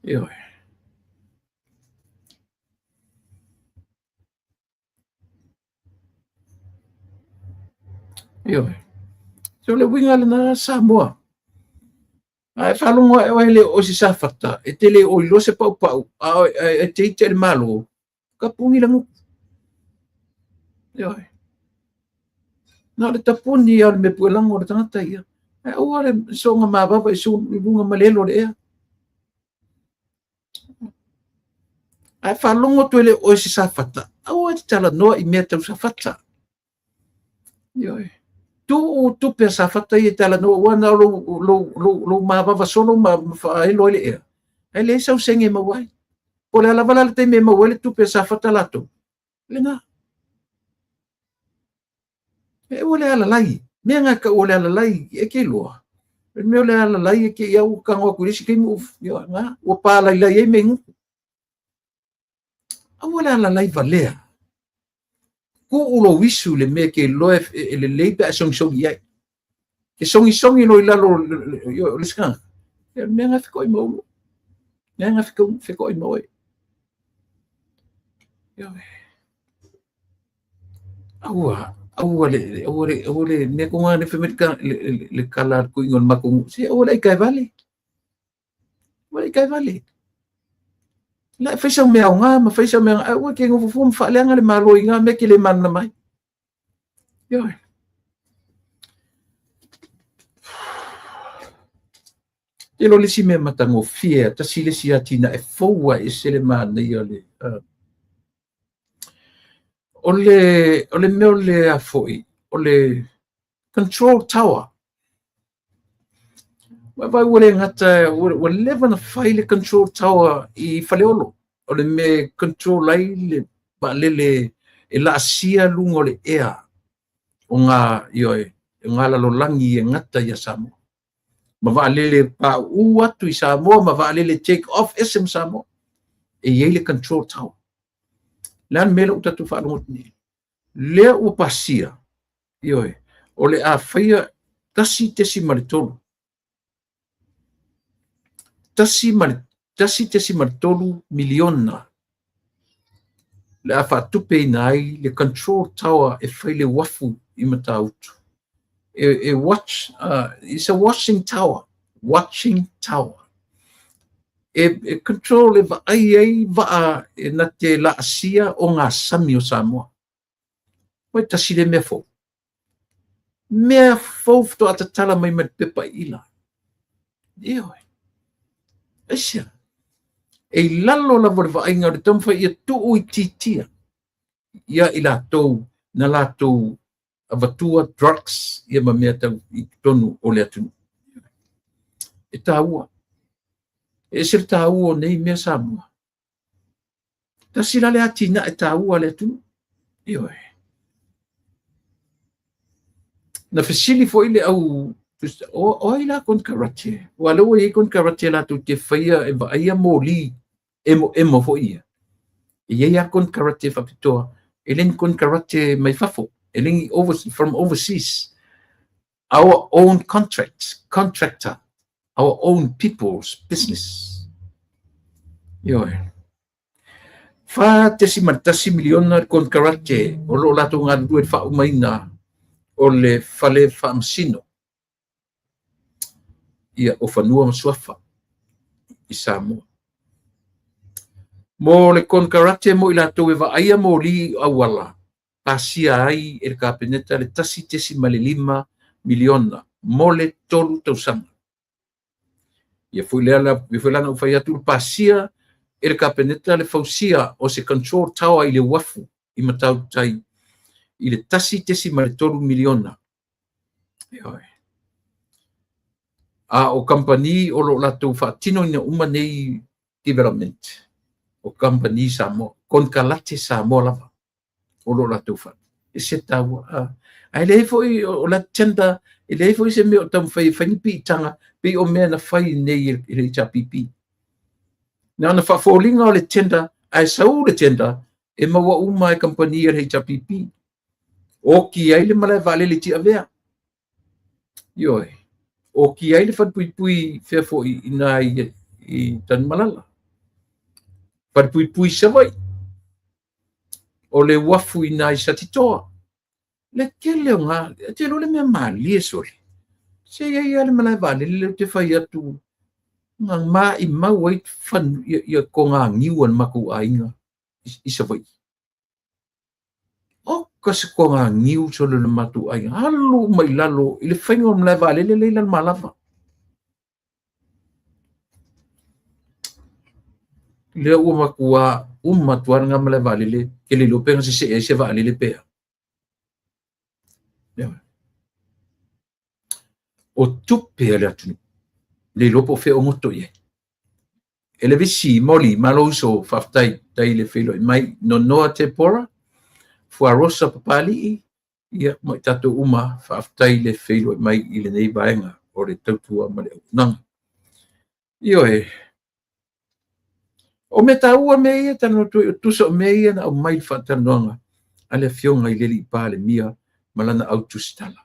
S1: Ioe. Ioe. So le uiga lena Samoa. Ae faalogo ae oe le o se Safata, e te le o iloa se paupau, a e te ite le Malo, tapuni le gutu. Ioe. Na o le tapuni lava o le mea puelago o le tagata ia. Ae aua le soona mavava i i luga ma le elo o le ea. Ae faalogo atu e le o oe se Safata, aua e te talanoa i mea tau Safata. Ioe. Tuu tupe a Safata ia e talanoa, ua na o lou mavava solo ma faaelo ai le ea. Ae leai sau sene e maua ai. Po o le a lava la le taimi e maua ai le tupe a Safata latou. Lena. E ua le alalai. Mea nga tau o le alalai, e ke iloa. O le mea o le alalai e te i au tago atu i le isi taimi ua, nga, ua palailai ai mea i gutu. Aua le alalai valea. Tuu lou isu i le mea e te iloa e lelei pe a e sogisogi i ai. Ke sogisogi loa i lalo o le isi tagata, ia o le mea lena e fetoai ma oulua. Mea lena e fetoai ma oe. Ioe. Aua, aua le, aua le, aua le, mea tonu lava fai mai le tala a le toeaina o le matou nuu, se aua le aikae vale. Aua le aikae vale. La e fai sau mea aoga ma fai sau mea, ae aua e te nofo fua ma faaleaga le Malo i ngā mea ke le malamalama ai. Ioe. Te iloa le isi mea matagofie, tasi le isi atinae fou a e ese le manaia o le o le mea o le a foi, o le control tower. Ua vaai ua le gata, ua leva ona fai le control tower i Faleolo. O le mea e control ai le Vaalele e laasia luga o le ea o ngā, ioe, o ngā lalolagi e gata ia Samoa. Ma vaalele pauu atu i Samoa ma vaalele take off ese ma Samoa. E i ai le control tower. Le a le mea lea ua tatou faalogo atu nei? Lea ua pasia, ioe, o le a faia 1.3. 1.3 miliona le a faatupeina ai le control tower e fai le uafu i Matautu. E watch, it's a watching tower, watching tower. E control e vaai ai vaa e na te laasia o ngā sami o Samoa. Oi tasi le mea fou. Mea fou faatoa tatala mai ma le pepa ila. Ioe. Aisea? E i lalo lava o le vaaiga o le taumafai ia tuuitiitia ia i latou na latou avatua drugs ia ma mea tau i totonu o le atunuu. E taua. E ese le taua o nei mea Samoa. Tasi la le atinae taua a le atunuu. Ioe. Na fesili foi le au o ai la konekarate? Aua lea ua i ai konekarate latou te faia e vaaia moli emoemo foi ia. E i ai lava konekarate faapitoa, e le ni konekarate mai fafo, e le ni over, from overseas. Our own contract, contractor, our own people's business. Ioe. 4.1 miliona le konekarate o lo o latou galulue i le faaumaina o le fale faamasino ia o fanua ma suafa i Samoa. Mo le konekarate mo i latou e vaaia moli i auala, pasia ai e le Kapeneta le 1.5 miliona mo le 3 tausaga. Ia foi lea la, ia foi la na ou fai atu le pasia e le Kapeneta le fausia o se control tower i le uafu i Matautu-tai i le 1.3 miliona. Ioe. A o kamupani o lo o latou faatinoina uma nei development, o kamupani Samoa, konekarate Samoa lava o lo o latou fa. E se taua. Ae leai foi o la tender, e leai foi se mea o taumafai e fai ni piitaga, pei o mea na fai nei e le HRPP. Na ona faafoliga o le tender, ae sau le tender, e maua uma e kamupani a le HRPP. Oki ai le malae vaalele i Tiavea. Ioe. Oki ai le falepuipui fea foi i nā i Tanumalala. Falepuipui Savaii. O le uafu i nā i Satitoa. Le tele o ngā, e te iloa le mea malie sole. Se i ai lava le malae vaalele lea ou te fai atu, na maimau ai fan, ia, ia togagiu a le matou aiga i Savaii. Oka se togagiu sole o le matou aiga, alu uma i lalo i le faiga o le malae vaalele lea i Lalomalava. Lea ua matua uma atu lava lena malae vaalele, ke le iloa pe na sesee ai se vaalele pe a. O tupe a le atunuu, le iloa po o fea o goto i ai. E le visi, moli, malo uso, faafetai, tai le feiloai mai, Nonoa Tepora, Fuarosa Papali'i, ia ma i tatou uma, faafetai le feiloai mai i lenei vaega o le tautua ma le auaunaga. Ioe, o mea taua mea ia e talanoa atu ai, o tusa o mea ia na aumai i le faatalanoaga a le Afioga i le Alii Palemia ma lana autusitala.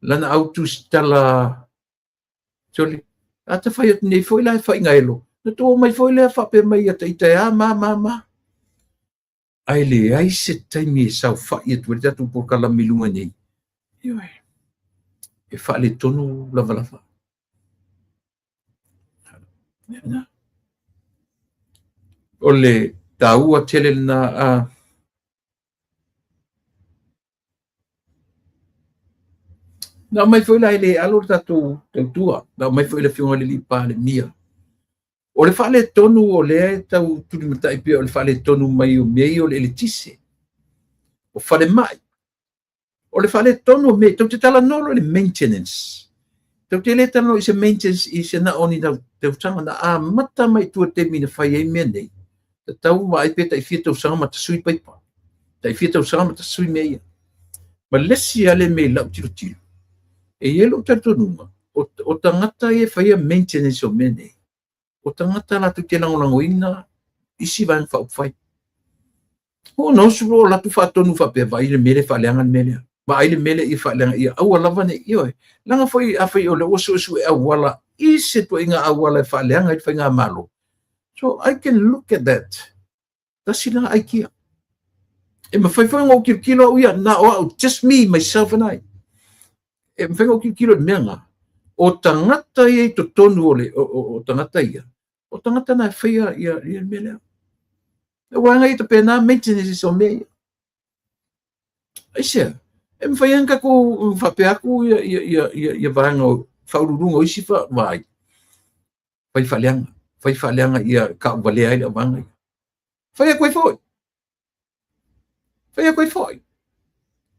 S1: Lana autusitala, sole, a ta fai atu nei foi la e faigaelo, na tuu mai foi lea faapea mai ia ita e a ma ma ma. Ae leai se taimi e saofai atu ai le tatou polokalame i luga nei. Ioe, e faaletonu lavalava. O le taua tele lena a Na aumai foi la e le alo le tatou tautua, na aumai foi le Afioga i le Alii Palemia. O le faaletonu o lea e tau tulimatai pea o le faaletonu mai o mea ia o le eletise, o falemai. O le faaletonu o mea, tou te talanoa loa i le maintenance. Tou te le talanoa i se maintenance i se na o ni tausaga na amata mai i tua i le taimi na fai ai mea nei. Tatau vaai pe tai fia tausaga ma tasui paipa. Tai fia tausaga ma tasui mea ia. Ma le isi lava le mea i lau tilotilo, e i ai lou talitonuga, o tagata ia e faia maintenance o mea nei, o tagata latou te lagolagoina isi vaega faaupufai. Who knows o latou faatonu faapea, vaai le mea lea e faaleaga le mea lea. Vaai le mea lea ia faaleaga ia aua lava ne i, ioe. Leaga foi afai o lea ua suesue auala i se ituaiga auala e faaleaga ai le faigamalo. So I can look at that. Tasi lena aikia. E mafai foi ona ou tilotilo au ia, na o au, just me, myself and I. E mafai ona ou tilotilo i le mea lena. O tagata ia i totonu o le, o tagata ia, o tagata na e faia ia le mea lea. Aua ia tapena maintenance o mea ia. Aisea? E mafai ona tatou faapea atu ia vaega o faauluuluga o isi vaai. Fai faaleaga, fai faaleaga ia tauvalea ai le auvaega ia. Fai atu ai foi. Fai atu ai foi.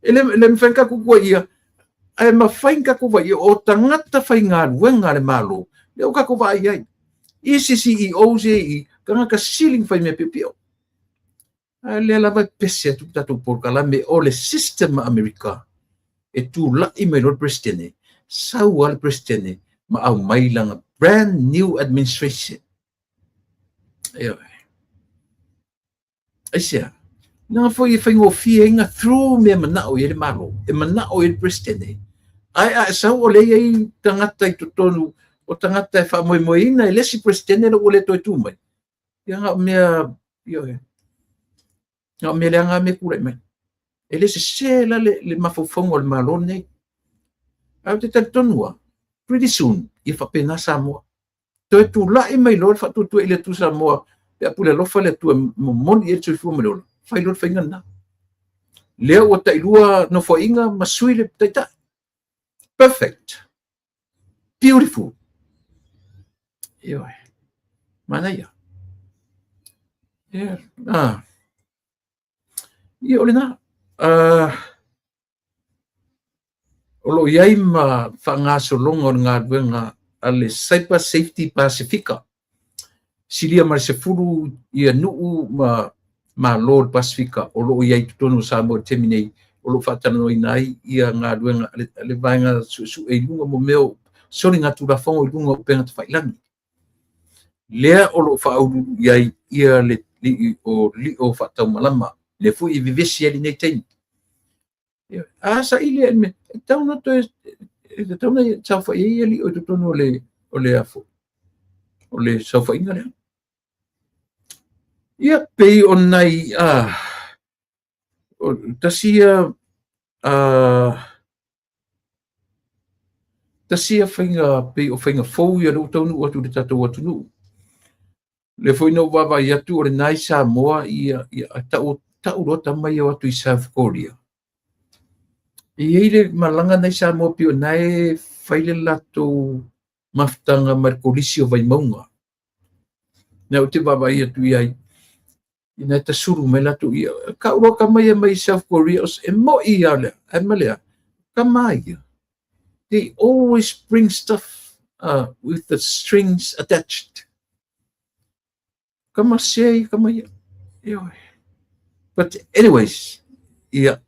S1: E le mafai ona tatou tuuaia, ae mafai ona tatou vaai o tagata faigaluega a le Malo, lea ua tatou vaai ai. Isi CEOs ia i tagata sili ona fai mea piopio. Ae lea lava e pese atu le tatou polokalame o le system a Amerika e tulai mai loa le Peresetene, sau lava le Peresetene ma aumai lana brand new administration. Ioe. Aisea? Leaga foi e faigofie ai na through mea manao i ai le Malo, e manao i ai le Peresetene, ae a e sau o lea e i ai tagata i totonu o tagata e faamoemoeina e le isi Peresetene lea ua le toe tu mai, ia na o mea, ioe, na o mea leaga lava mea e tulai mai. E le sese la le mafaufauga o le Malo lenei. Ae ou te talitonu lava, pretty soon, ia faapena Samoa. Toe tulai mai loa le faatuatua i le Atua Samoa, pe a pule alofa le Atua e momoli i ai le soifua ma le ola, fai loa le faiga lena. Lea ua tailua nofoaiga ma sui le taitai. Perfect. Beautiful. Ioe. Manaia. Yeah. Ah. Ia o lena. O lo o i ai ma faagasologa o le galuega a le Cyber Safety Pasifika. Silia ma le 10 ia nuu ma Malo o le Pasifika o lo o i ai i totonu o Samoa i le taimi nei, o lo o faatalanoaina ai ia galuega a le vaega suesue i luga mo mea o soligatulafono i luga o upega tafailagi. Lea o lo o faauluulu i ai ia le o lio faataumalama, lea foi e vevesi ai lenei taimi. A saili e mea, e tatau ona toe, e tatau ona saofai ai ia lio i totonu o le, o le afo, o le saofaiga lea. Ia, pei o nai, o tasi ia, tasi ia faiga, pei o faiga fou ia lea ua taunuu atu i le tatou atunuu. Lea foi na ou vaavaai atu o lena i Samoa ia, ia tau, tau loa tama ia o atu i South Korea. E i ai le malaga na i Samoa pei o na e fai le latou mafutaga ma le Kolisi o Vaimauga. Na ou te vaavaai atu i ai, ina e tasulu mai latou ia, tau loa tama ia mai South Korea, e moi ia lea, ae ma lea, tama ia. They always bring stuff with the strings attached. Kama se, kama ia. Ioe. But anyways, ia.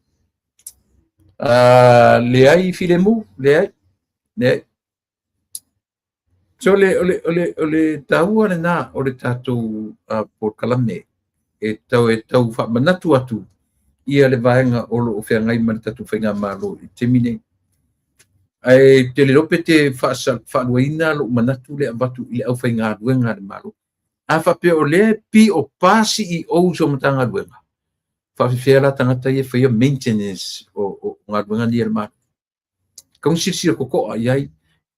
S1: Leai filemu, leai, leai. So le, o le, o le, o le taua lena o le tatou polokalame e tau, e tau faamanatu atu ia le vaega o lo o feagai ma le tatou faigamalo i le taimi nei. Ae te le iloa pe te faaluaina lou manatu lea avatu i le aufaigaluega a le Malo. A faapea o lea e pi o pa CEOs o Matagaluega, faafefea la tagata ia e faia maintenance o galuega nei a le Malo. Tatau ona silasila totoa i ai.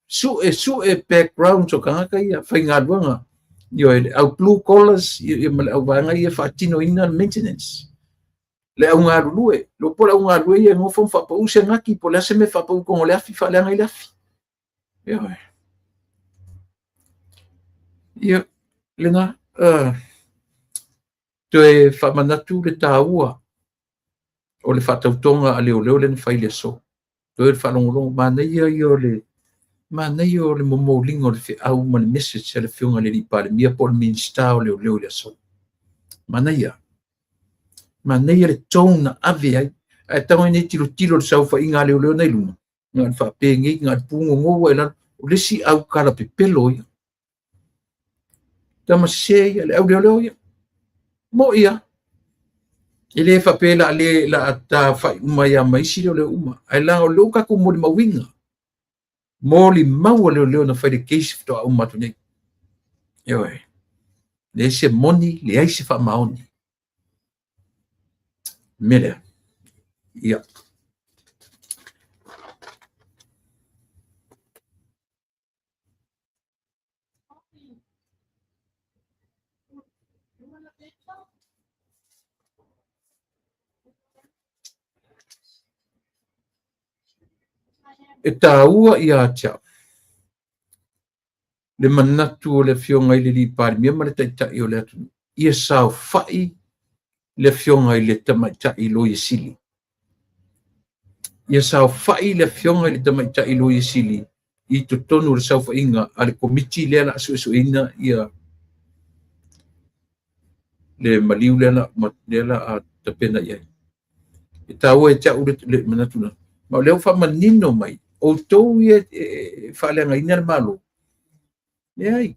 S1: Sue, sue backgrounds o tagata ia, faigaluega, ioe, le au blue collars ia ma le au vaega ia e faatinoina le maintenance. Le au galulue, le po le au galulue ia e nofo ma faapau se gati, po o le a se mea e faapau i totonu o le afi, faaleaga ai le afi. Ioe. Ia, lena, toe faamanatu le taua o le faatautoga a leoleo lea na fai i le aso. Toe le faalogologo, manaia ia o le manaia o le momoliga o le feau ma le message a le Afioga i le Alii Palemia po o le Minisita o Leoleo i le aso. Manaia. Manaia le tone na ave ai. Ae tago nei tilotilo le saofaiga a leoleo na i luma, na o le faapenei, na o le pugogou ai lalo. O le isi aukala pepelo ia. Tama sese ia, le au leoleo ia. Mo'i lava. E le faapea la le la a taofai uma ai ma isi leoleo uma. Ae leaga o lea ua tatou molimauina. Molimau a leoleo na fai le case faatoa uma atu nei. Ioe. Leai se moni, leai se faamaoni. Mea lea. Ia. E taua ia te au le manatu o le Afioga i le alii Palemia ma le Taitai o le atunuu, ia saofai le Afioga i le Tamaitai Loia Sili. Ia saofai le Afioga i le Tamaitai Loia Sili i totonu o le saofaiga a le Komiti lea o le a suesueina ia le maliu lea o le a tapena i ai. E taua ia te au le manatu lena. Ma o lea ua faamanino mai, outou ia e faaleagaina le Malo, leai,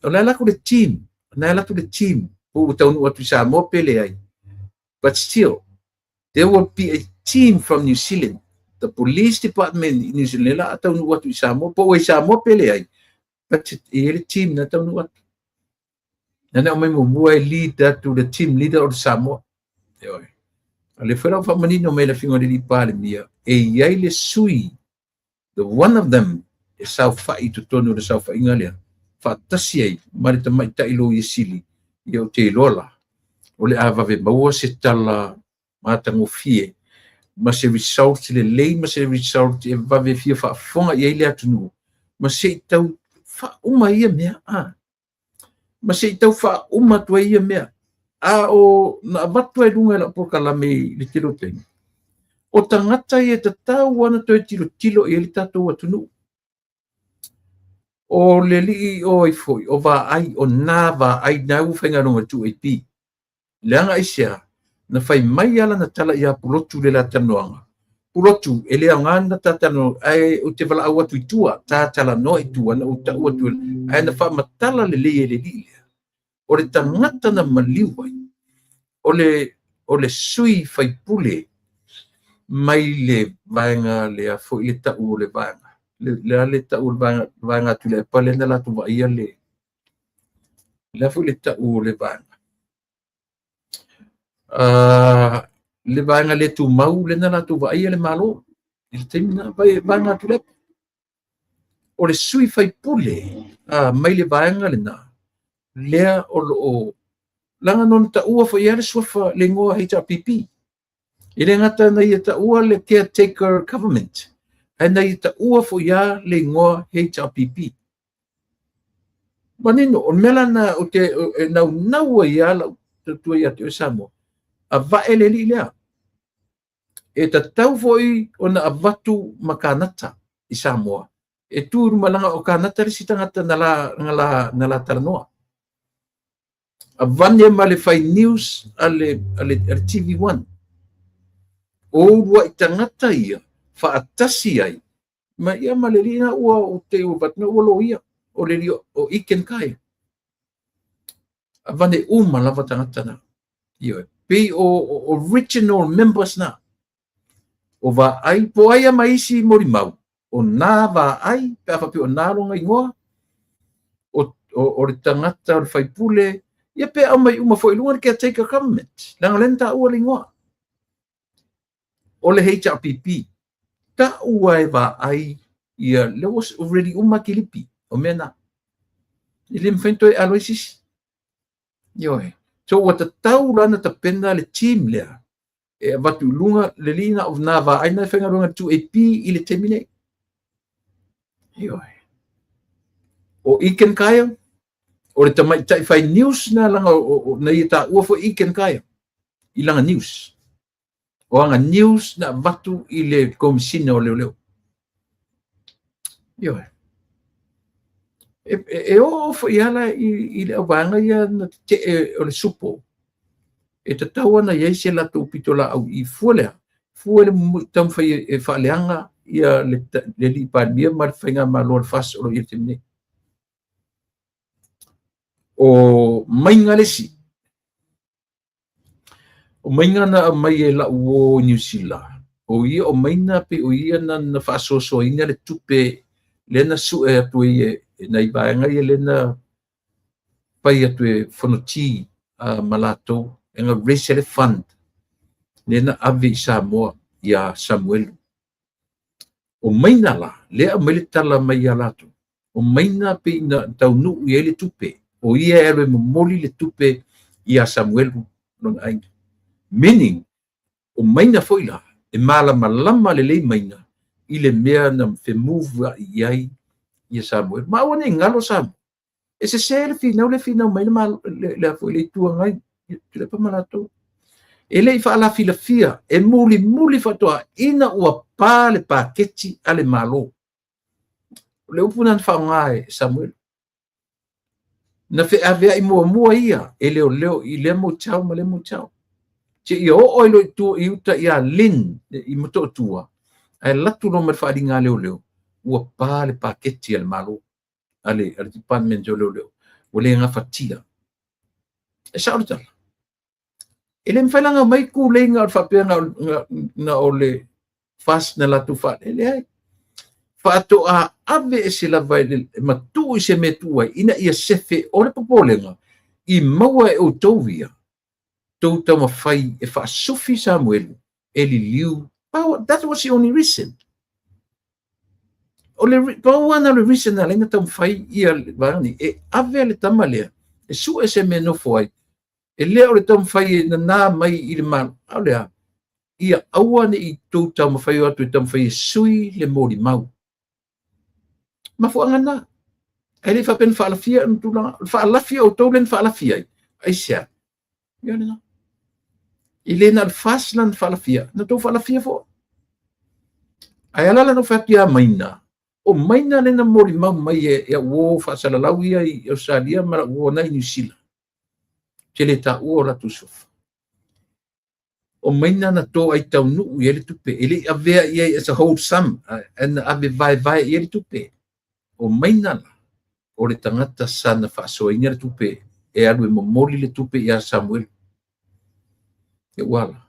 S1: o le a alu atu le team, o le a alu atu le team, po ua taunuu atu i Samoa pe leai. But still, there will be a team from New Zealand, the police department in New Zealand, la a taunuu atu i Samoa, po ua i Samoa pe leai, but e i ai le team na taunuu atu. Na na aumai muamua e lead atu le team leader o le Samoa. Ioe. A lea foi la ua faamanino mai le Afioga i le alii Palemia, e i ai le sui, the one of them, e saofai i totonu o le saofaiga lea, faatasi ai ma le Tamaitai Loia Sili, ia ou te iloa la, o le a vave maua se tala matagofie ma se result lelei ma se result e vave fia faafofoga i ai le atunuu, ma se i tau faauma ia mea, a ma se i tau faauma atu ai ia mea. A o na avatu ai luga e lau polokalame i le tele o taimi, o tagata ia e tatau lava ona toe tilotilo i ai le tatou atunuu. O le alii o ai foi, o Vaai, o na Vaai na ua faigaluega i le 2AP. Leaga aisea? Na fai mai lava lana tala ia Pulotu i le la talanoaga. Pulotu, e le aoga ona ta talanoa, ae ou te valaau atu i tua, ta talanoa i tua, na ou tau atu, ae na faamatala lelei e le alii lea. O le tagata na maliu ai, o le sui faipule mai le vaega lea foi le tau o le vaega. Le le tau o le vaega, vaega Tuilaepa lea na latou vaaia le, lea foi le tau o le vaega. Le vaega le tumau lea na latou vaaia le Malo i le taimi na vaega Tuilaepa. O le sui faipule mai le vaega lena, lea o lo o leaga na ona taua foi ia le suafa le igoa HRPP. E le gata na ia taua le caretaker government, ae na ia taua foi ia le igoa HRPP. Manino, o le mea la na ou te e naunau ai lava lau tautua ia te oe Samoa, avae le alii lea. E tatau foi ona avatu ma Kanata i Samoa. E tu i luma leaga o Kanata le isi tagata na la talanoa. Avane ma le fai news a le TV1. O uluai tagata ia faatasi ai ma ia ma le alii na ua o te ua vatuna ua loia o le alii o Iken Kai. Avane uma lava tagata na. Ioe. Pei o original members na. O Vaai, po ai ma isi molimau, o nā Vaai, pe a faapea o nā lona igoa, o le tagata o le faipule, ia pe aumai uma foi i luga le caretaker government, leaga o lea na taua le igoa. O le HRPP, taua e Vaai ia lea ua already uma kilipi, o mea na. E le mafai ona toe alo ai se isi. Ioe. So ua tatau la ona tapena le team lea e avatu i luga le alii na o na Vaai na e faigaluega i le 2AP i le taimi nei. Ioe. O Iken Kyle, o le tamaitai fai news na leaga na ia taua foi Iken Kyle i lana news. O ana news na avatu i le Komisina o Leoleo. Ioe. E oo foi ala i le auvaega ia na tetee o le SUPO. E tatau ona i ai se latou pitolaau i fua lea, fua i le taumafai e faaleaga ia le alii Palemia ma le faigamalo a le FAST o lo o i ai i le taimi nei. O maiga le isi. O maiga na aumai e lau uo i Niu Sila, o ia o Maina pei o ia na faasoasoaina le tupe lea na sue atu ai e nai vaega ia lea na fai atu e Fonoti ma latou, e na raise le fund lea na ave i Samoa ia Samuelu. O Maina la, lea aumai le tala mai ia latou, o Maina pei na taunuu i ai le tupe, o ia e alu e momoli le tupe ia Samuelu lona aiga. Meaning, o Maina foi la, e malamalama lelei Maina i le mea na femuvuai i ai ia Samuelu. Ma aua ne i galo Samoa, e sese le finau le finau mai le foi le Itu Agai, Tuilaepa ma latou. E le i faalafilafia, e mulimuli faatoa ina ua pa le paketi a le Malo. O le upu na faaaoga e Samuelu. Na feaveai muamua ia e leoleo i lea motel ma lea motel. Seia oo ai loa i tua i uta ia Lynn i Motootua, ae alu atu loa ma le faaaliga a leoleo, ua pa le paketi a le Malo, a le Department o Leoleo, ua le gafatia. E sao le tala. E le mafai la ona aumai tulei na o le faapea na o le FAST na latou faale, leai. Faatoa ave ese lava e ma tuu i se mea tuu ai, ina ia sefe o le popolega i maua e outou ia, tou taumafai e faasufi Samuelu e liliu. That was the only reason. O le pau lava o le reason na ala ai ona taumafai ia vaega nei, e ave le tama lea, e sue se mea e nofo ai, e le o le taumafai e nana mai i le Malo, a o le a? Ia aua ne i tou taumafai o atu e taumafai e sui le molimau. Mafuaaga na. Ae le i faapea na faalafia ona tulaga, o le faalafia o outou lea na faalafia ai, aisea? Ia lena. E le na o le FAST la na faalafia, na tou faalafia foi. Ae ala la na ou fai atu ia Maina, o Maina lea na molimau mai e au uo faasalalau ia i Ausetalia ma lau uo na i Niu Sila. Ou te le taua o latou suafa. O Maina na toai taunuu i ai le tupe, e le i avea i ai as a whole sum, ae na ave vaevae i ai le tupe. O Maina la, o le tagata sa na faasoaina le tupe e alu e momoli le tupe ia Samuelu. Ia ua ala.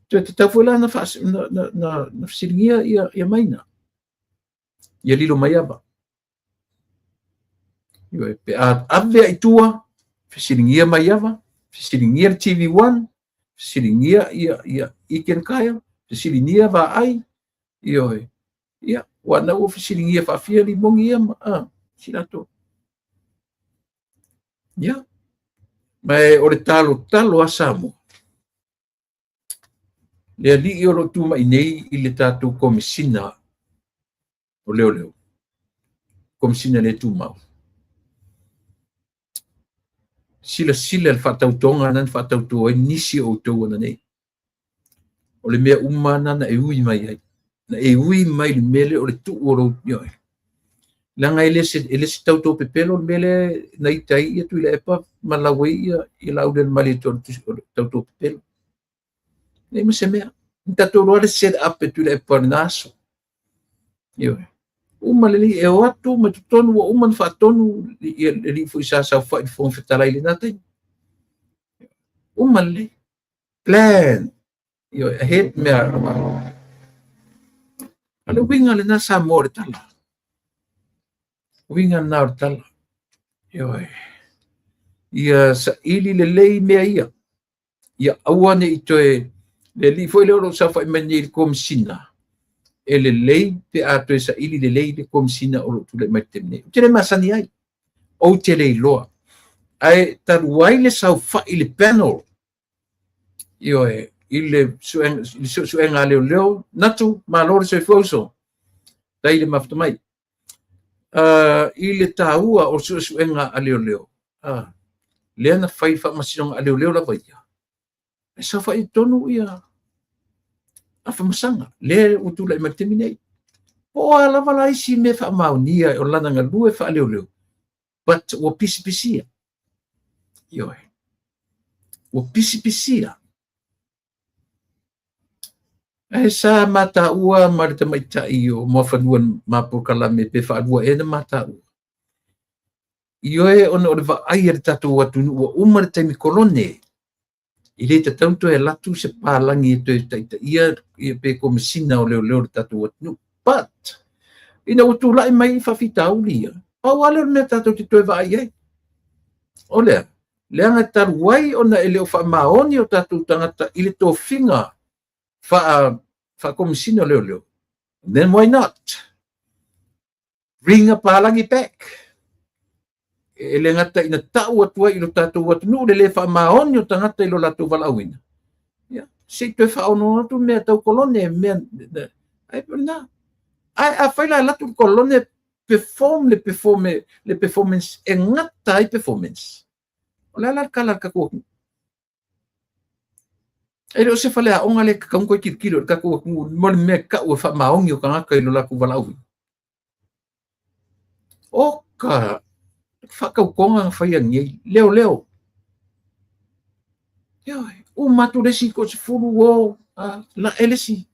S1: Toe tatau foi la na fesiligia ia Maina, ia lilo mai ava. Pe a ave i tua, fesiligia mai ava, fesiligia le TV1, fesiligia ia Iken Kyle, fesiligia Vaai, ioe. Ia, ua na ua fesiligia faafia limogi ia ma si latou. Ia, ma o le talotalo a Samoa, le alii o lo o tumai nei i le tatou komisina o leoleo, komisina le tumau. Silasila le faatautoga na faatauto ai nisi o outou ana nei. O le mea uma na na e ui mai ai. Na e ui mai le mea lea o le tuu o lou ioe. Leaga e le se tauto pepelo le mea lea na ita ai ia Tuilaepa ma lau ai ia Laaulialemalietoa o le tauto pepelo. Nei ma se mea. Na tatou iloa le set up e Tuilaepa lena aso. Ioe. Uma lelei e o atu ma totonu ua uma na faatonu ia le alii foi sa saofai i le Fofoga Fetalai i lena taimi. Uma lelei. Plan. Ioe, ahead mea. A le uiga lena Samoa o le tala. Uiga lena o le tala. Ioe. Ia saili lelei mea ia. Ia aua ne i toe le alii foi lea o lo o saofai mai nei i le komisina, e lelei pe a toe saili lelei le komisina o lo o tulai mai i le taimi nei. Ou te le masani ai, ou te le iloa. Ae talu ai le saofai i le panel, ioe, i le suesuega a leoleo, Natu, malo le soifua uso, tai le mafuta mai. I le taua o suesuega a leoleo, lea na fai faamasinoga a leoleo lava ia, e saofai i totonu ia Afamasaga, lea ua tulai mai le taimi nei. Po o a lava la isi mea faamaonia o lana galue faaleoleo, but ua pisipisia. Ioe. Ua pisipisia. Ae sa mataua ma le tamaitai o Muafanua ma polokalame pe faalua ea na mataua. Ioe ona o le vaai a le tatou atunuu ua uma le taimi kolone, e le tatau ona toe alu atu se palagi e toe taitaia ia pe komesina o leoleo o le tatou atunuu. But, ina ua tulai mai faafitauli ia, pau lava lea o le mea tatou te toe vaai i ai. O lea, leaga talu ai ona e le o faamaoni o tatou tagata i le tofiga faa-komesina o leoleo, then why not bring a palagi back? E le gata ina tau atu ai i lo tatou atunuu le le faamaoni o tagata i lo latou valaauina, ia, se i toe faaono atu mea tau kolone, mea, ai na. Ae afai la alu atu le kolone perform le performance e gata ai performance, o le a la le tala a le tatou atunuu? E le o se faleaoga le tatau ona toe tilotilo i le tatou atunuu mo le mea e tau e faamaoni o tagata i lo latou valaauina. O ka faatautoga na faia nei, leoleo. Ioe, uma atu le isi toasefulu o lae le isi.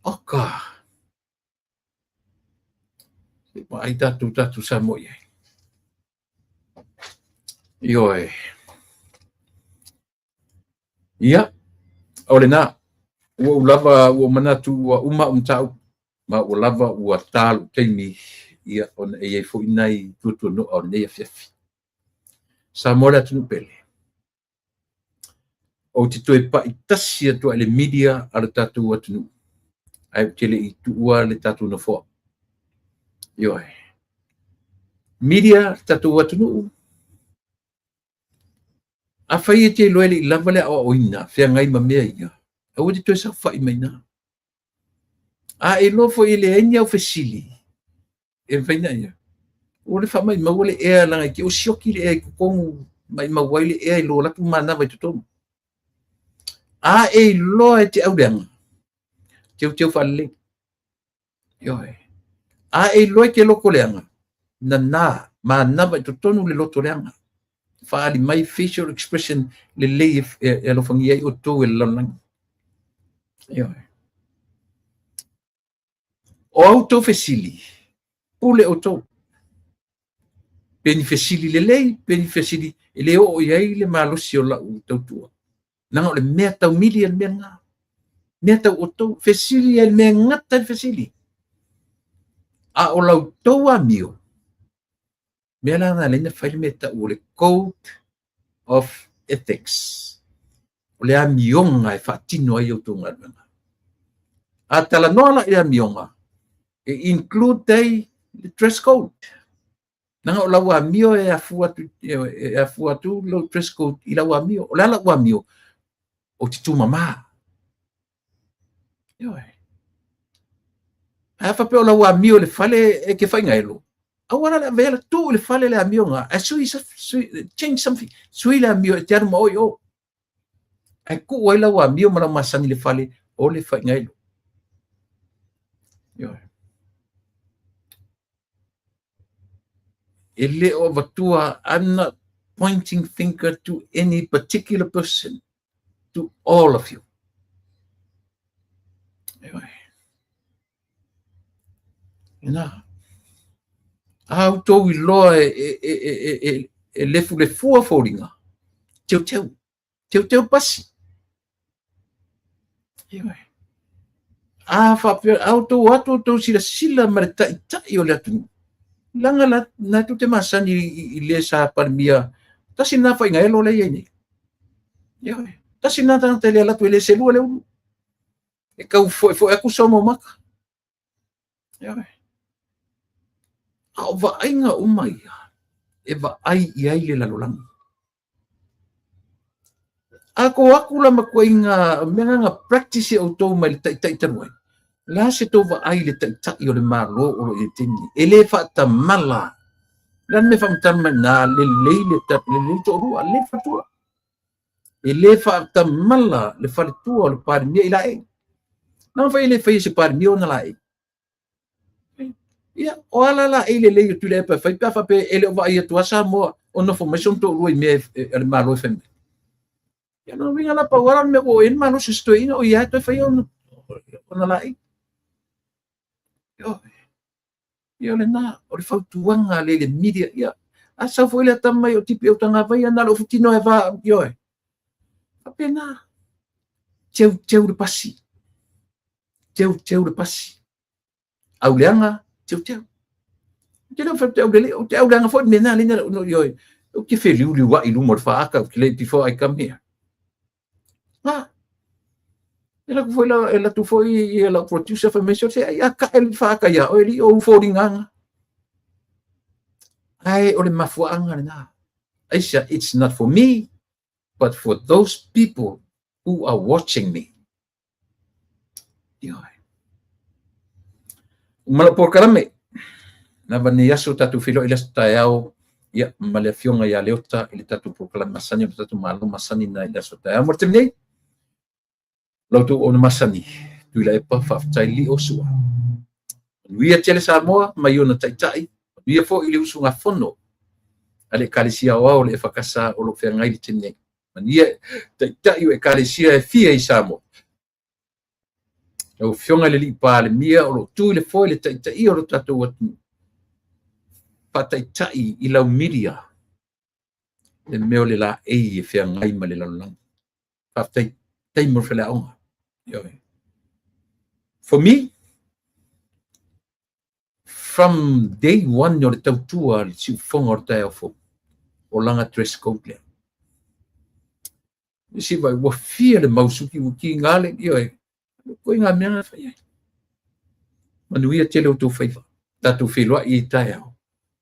S1: O ka vaai tatou Samoa i ai. Ioe. Ia, o lena, ua ou lava, ua ou manatu ua uma au mataupu, ma ua lava ua ta lou taimi, ia, ona e i ai foi nai tuatuanoa o lenei afiafi. Samoa le atunuu pele. Ou te toe pai tasi atu ai i le media a le tatou atunuu, ae ou te le i tuua le tatou nofoa. Ioe. Media le tatou atunuu, afai e te iloa e le i lava le aoaoina feagai ma mea ia, aua te toe saofai mai i ina. A e iloa foi e leai ni au fesili e mafai ona ia, ua le faamaimaua le ea leaga e te ua sioki le ea i totonu, maimau ai le ea i lo alu atu manava i totonu. A e iloa e te auleaga, teuteu faalelei. Ioe. A e iloa e te loto leaga, nana, manava i totonu le loto leaga. Faali mai facial expression lelei e alofagia ai outou e le lalolagi. Ioe. O a outou fesili, pule outou. Pe ni fesili lelei, pe ni fesili e le oo i ai le malosi o lau tautua. Leaga o le mea tau mili e le mea lena. Mea tau outou, fesili ai le mea e gata ai le fesili. A o lau tou amio, mea la na ala ai ona fai le mea tau o le Code of Ethics. O le amioga e faatino ai outou galuega. A talanoa la i le amioga, e include ai le dress code. Leaga o lau amio e afua atu lau dress code i lau amio. O le a lau amio? O te tumama. Ioe. Ae faapea o lau amio i le fale e te faigaelo, aua la le avea la tuu i le fale le amioga, ae sui, sui, change something, sui le amio e te alu ma oe i o. Ae tuu ai lau amio ma lau masani i le fale o le faigaelo. Ioe. E le o avatua, I'm not pointing finger to any particular person, to all of you. Ioe. Ina. A outou iloa e lefulefua foliga, teuteu. Teuteu pasi. Ioe. A faapea, a outou atu outou silasila ma le taitai o le atunuu, leaga la, na tou te masani i le sa Palemia, tasi lena faigaelo lea e i ai nei. Ioe. Tasi lena tagata e le alu atu e le selua le ulu. E tau foefoe atu soma o maka. Ioe. A o vaaiga uma ia, e vaai i ai le lalolagi. A tou atu la ma ituaiga mea na practice e outou mai le taitai talu ai, o le a se tou vaai i le taitai o le Malo o lo o i ai i le taimi lenei? E le faatamala. O le a le mea e faamatala mai i ina, lelei le toalua, lelei le faletua. E le faatamala le faletua o le Palemia i laei. Leaga foi e le faia e se Palemia ona laei. Ia, o a la laei lelei o Tuilaepa e fai pe a faapea e le o vaai atu lava Samoa o nofo mai sona toalua i mea a le Malo e fai mai. Ia lona uiga la pau lava le mea ua oo i ai le malosi o si toeaina o ia lava e toe faia ona laei. Ia o lena, o le fautuaga a le media, ia a sau foi le atamai o Tipi Autagavaia na o le ofutino e va, ioe. Faapena, teuteu le pasi, teuteu le pasi. Auleaga, teuteu. Ou te le fai atu aulelei, ou te auleaga foi i le mea lena lea na ioe. Ou te feliuliuai i luma o le faata, ou te le before I come here. Na, e alu atu foi la, e alu atu foi ia lau producer fai mai, so se ai a tae le faata ia oe, li o foliga na. Ae o le mafuaaga lena. Aisha, it's not for me, but for those people who are watching me. Ioe. Uma lau polokalame. Lava nei aso tatou feiloai i le aso taeao, ia, ma le afioga ia Leota i le tatou polokalame masani o le tatou Malo masani na i le aso taeao. Mo le taimi nei, o la outou auauna masani, Tuilaepa, faafetai Lio Sua. Manuia tele Samoa ma i ona taitai, manuia foi i le usugafono a le Ekalesia Aoao o le EFKS o lo o feagai i le taimi nei. Manuia taitai o Ekalesia e fia i Samoa. Lau Afioga i le Alii Palemia o lo o tu i le foe le taitaia o lo tatou atunuu, faataitai i lau media le mea o le laei e feagai ma le lalolagi. Faafetai mo le faleaoga. Ioe. For me, from day one o le tautua le siufofoga o le taeao fou, o lana dress code lea. Isi vai ua fia le mausuki ua kiga le, ioe, koe ngā mea na fai ai. Manuia tele o outou faiva. Tatou feiloai i taeao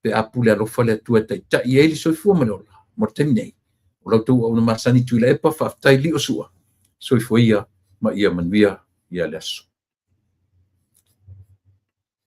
S1: pe a pule alofa le Atua e taitai ai le soifua ma le ola. Mo le taimi nei, o la outou auauna masani Tuilaepa, faafetai Lio Sua, soifua ia ma ia manuia ia le aso.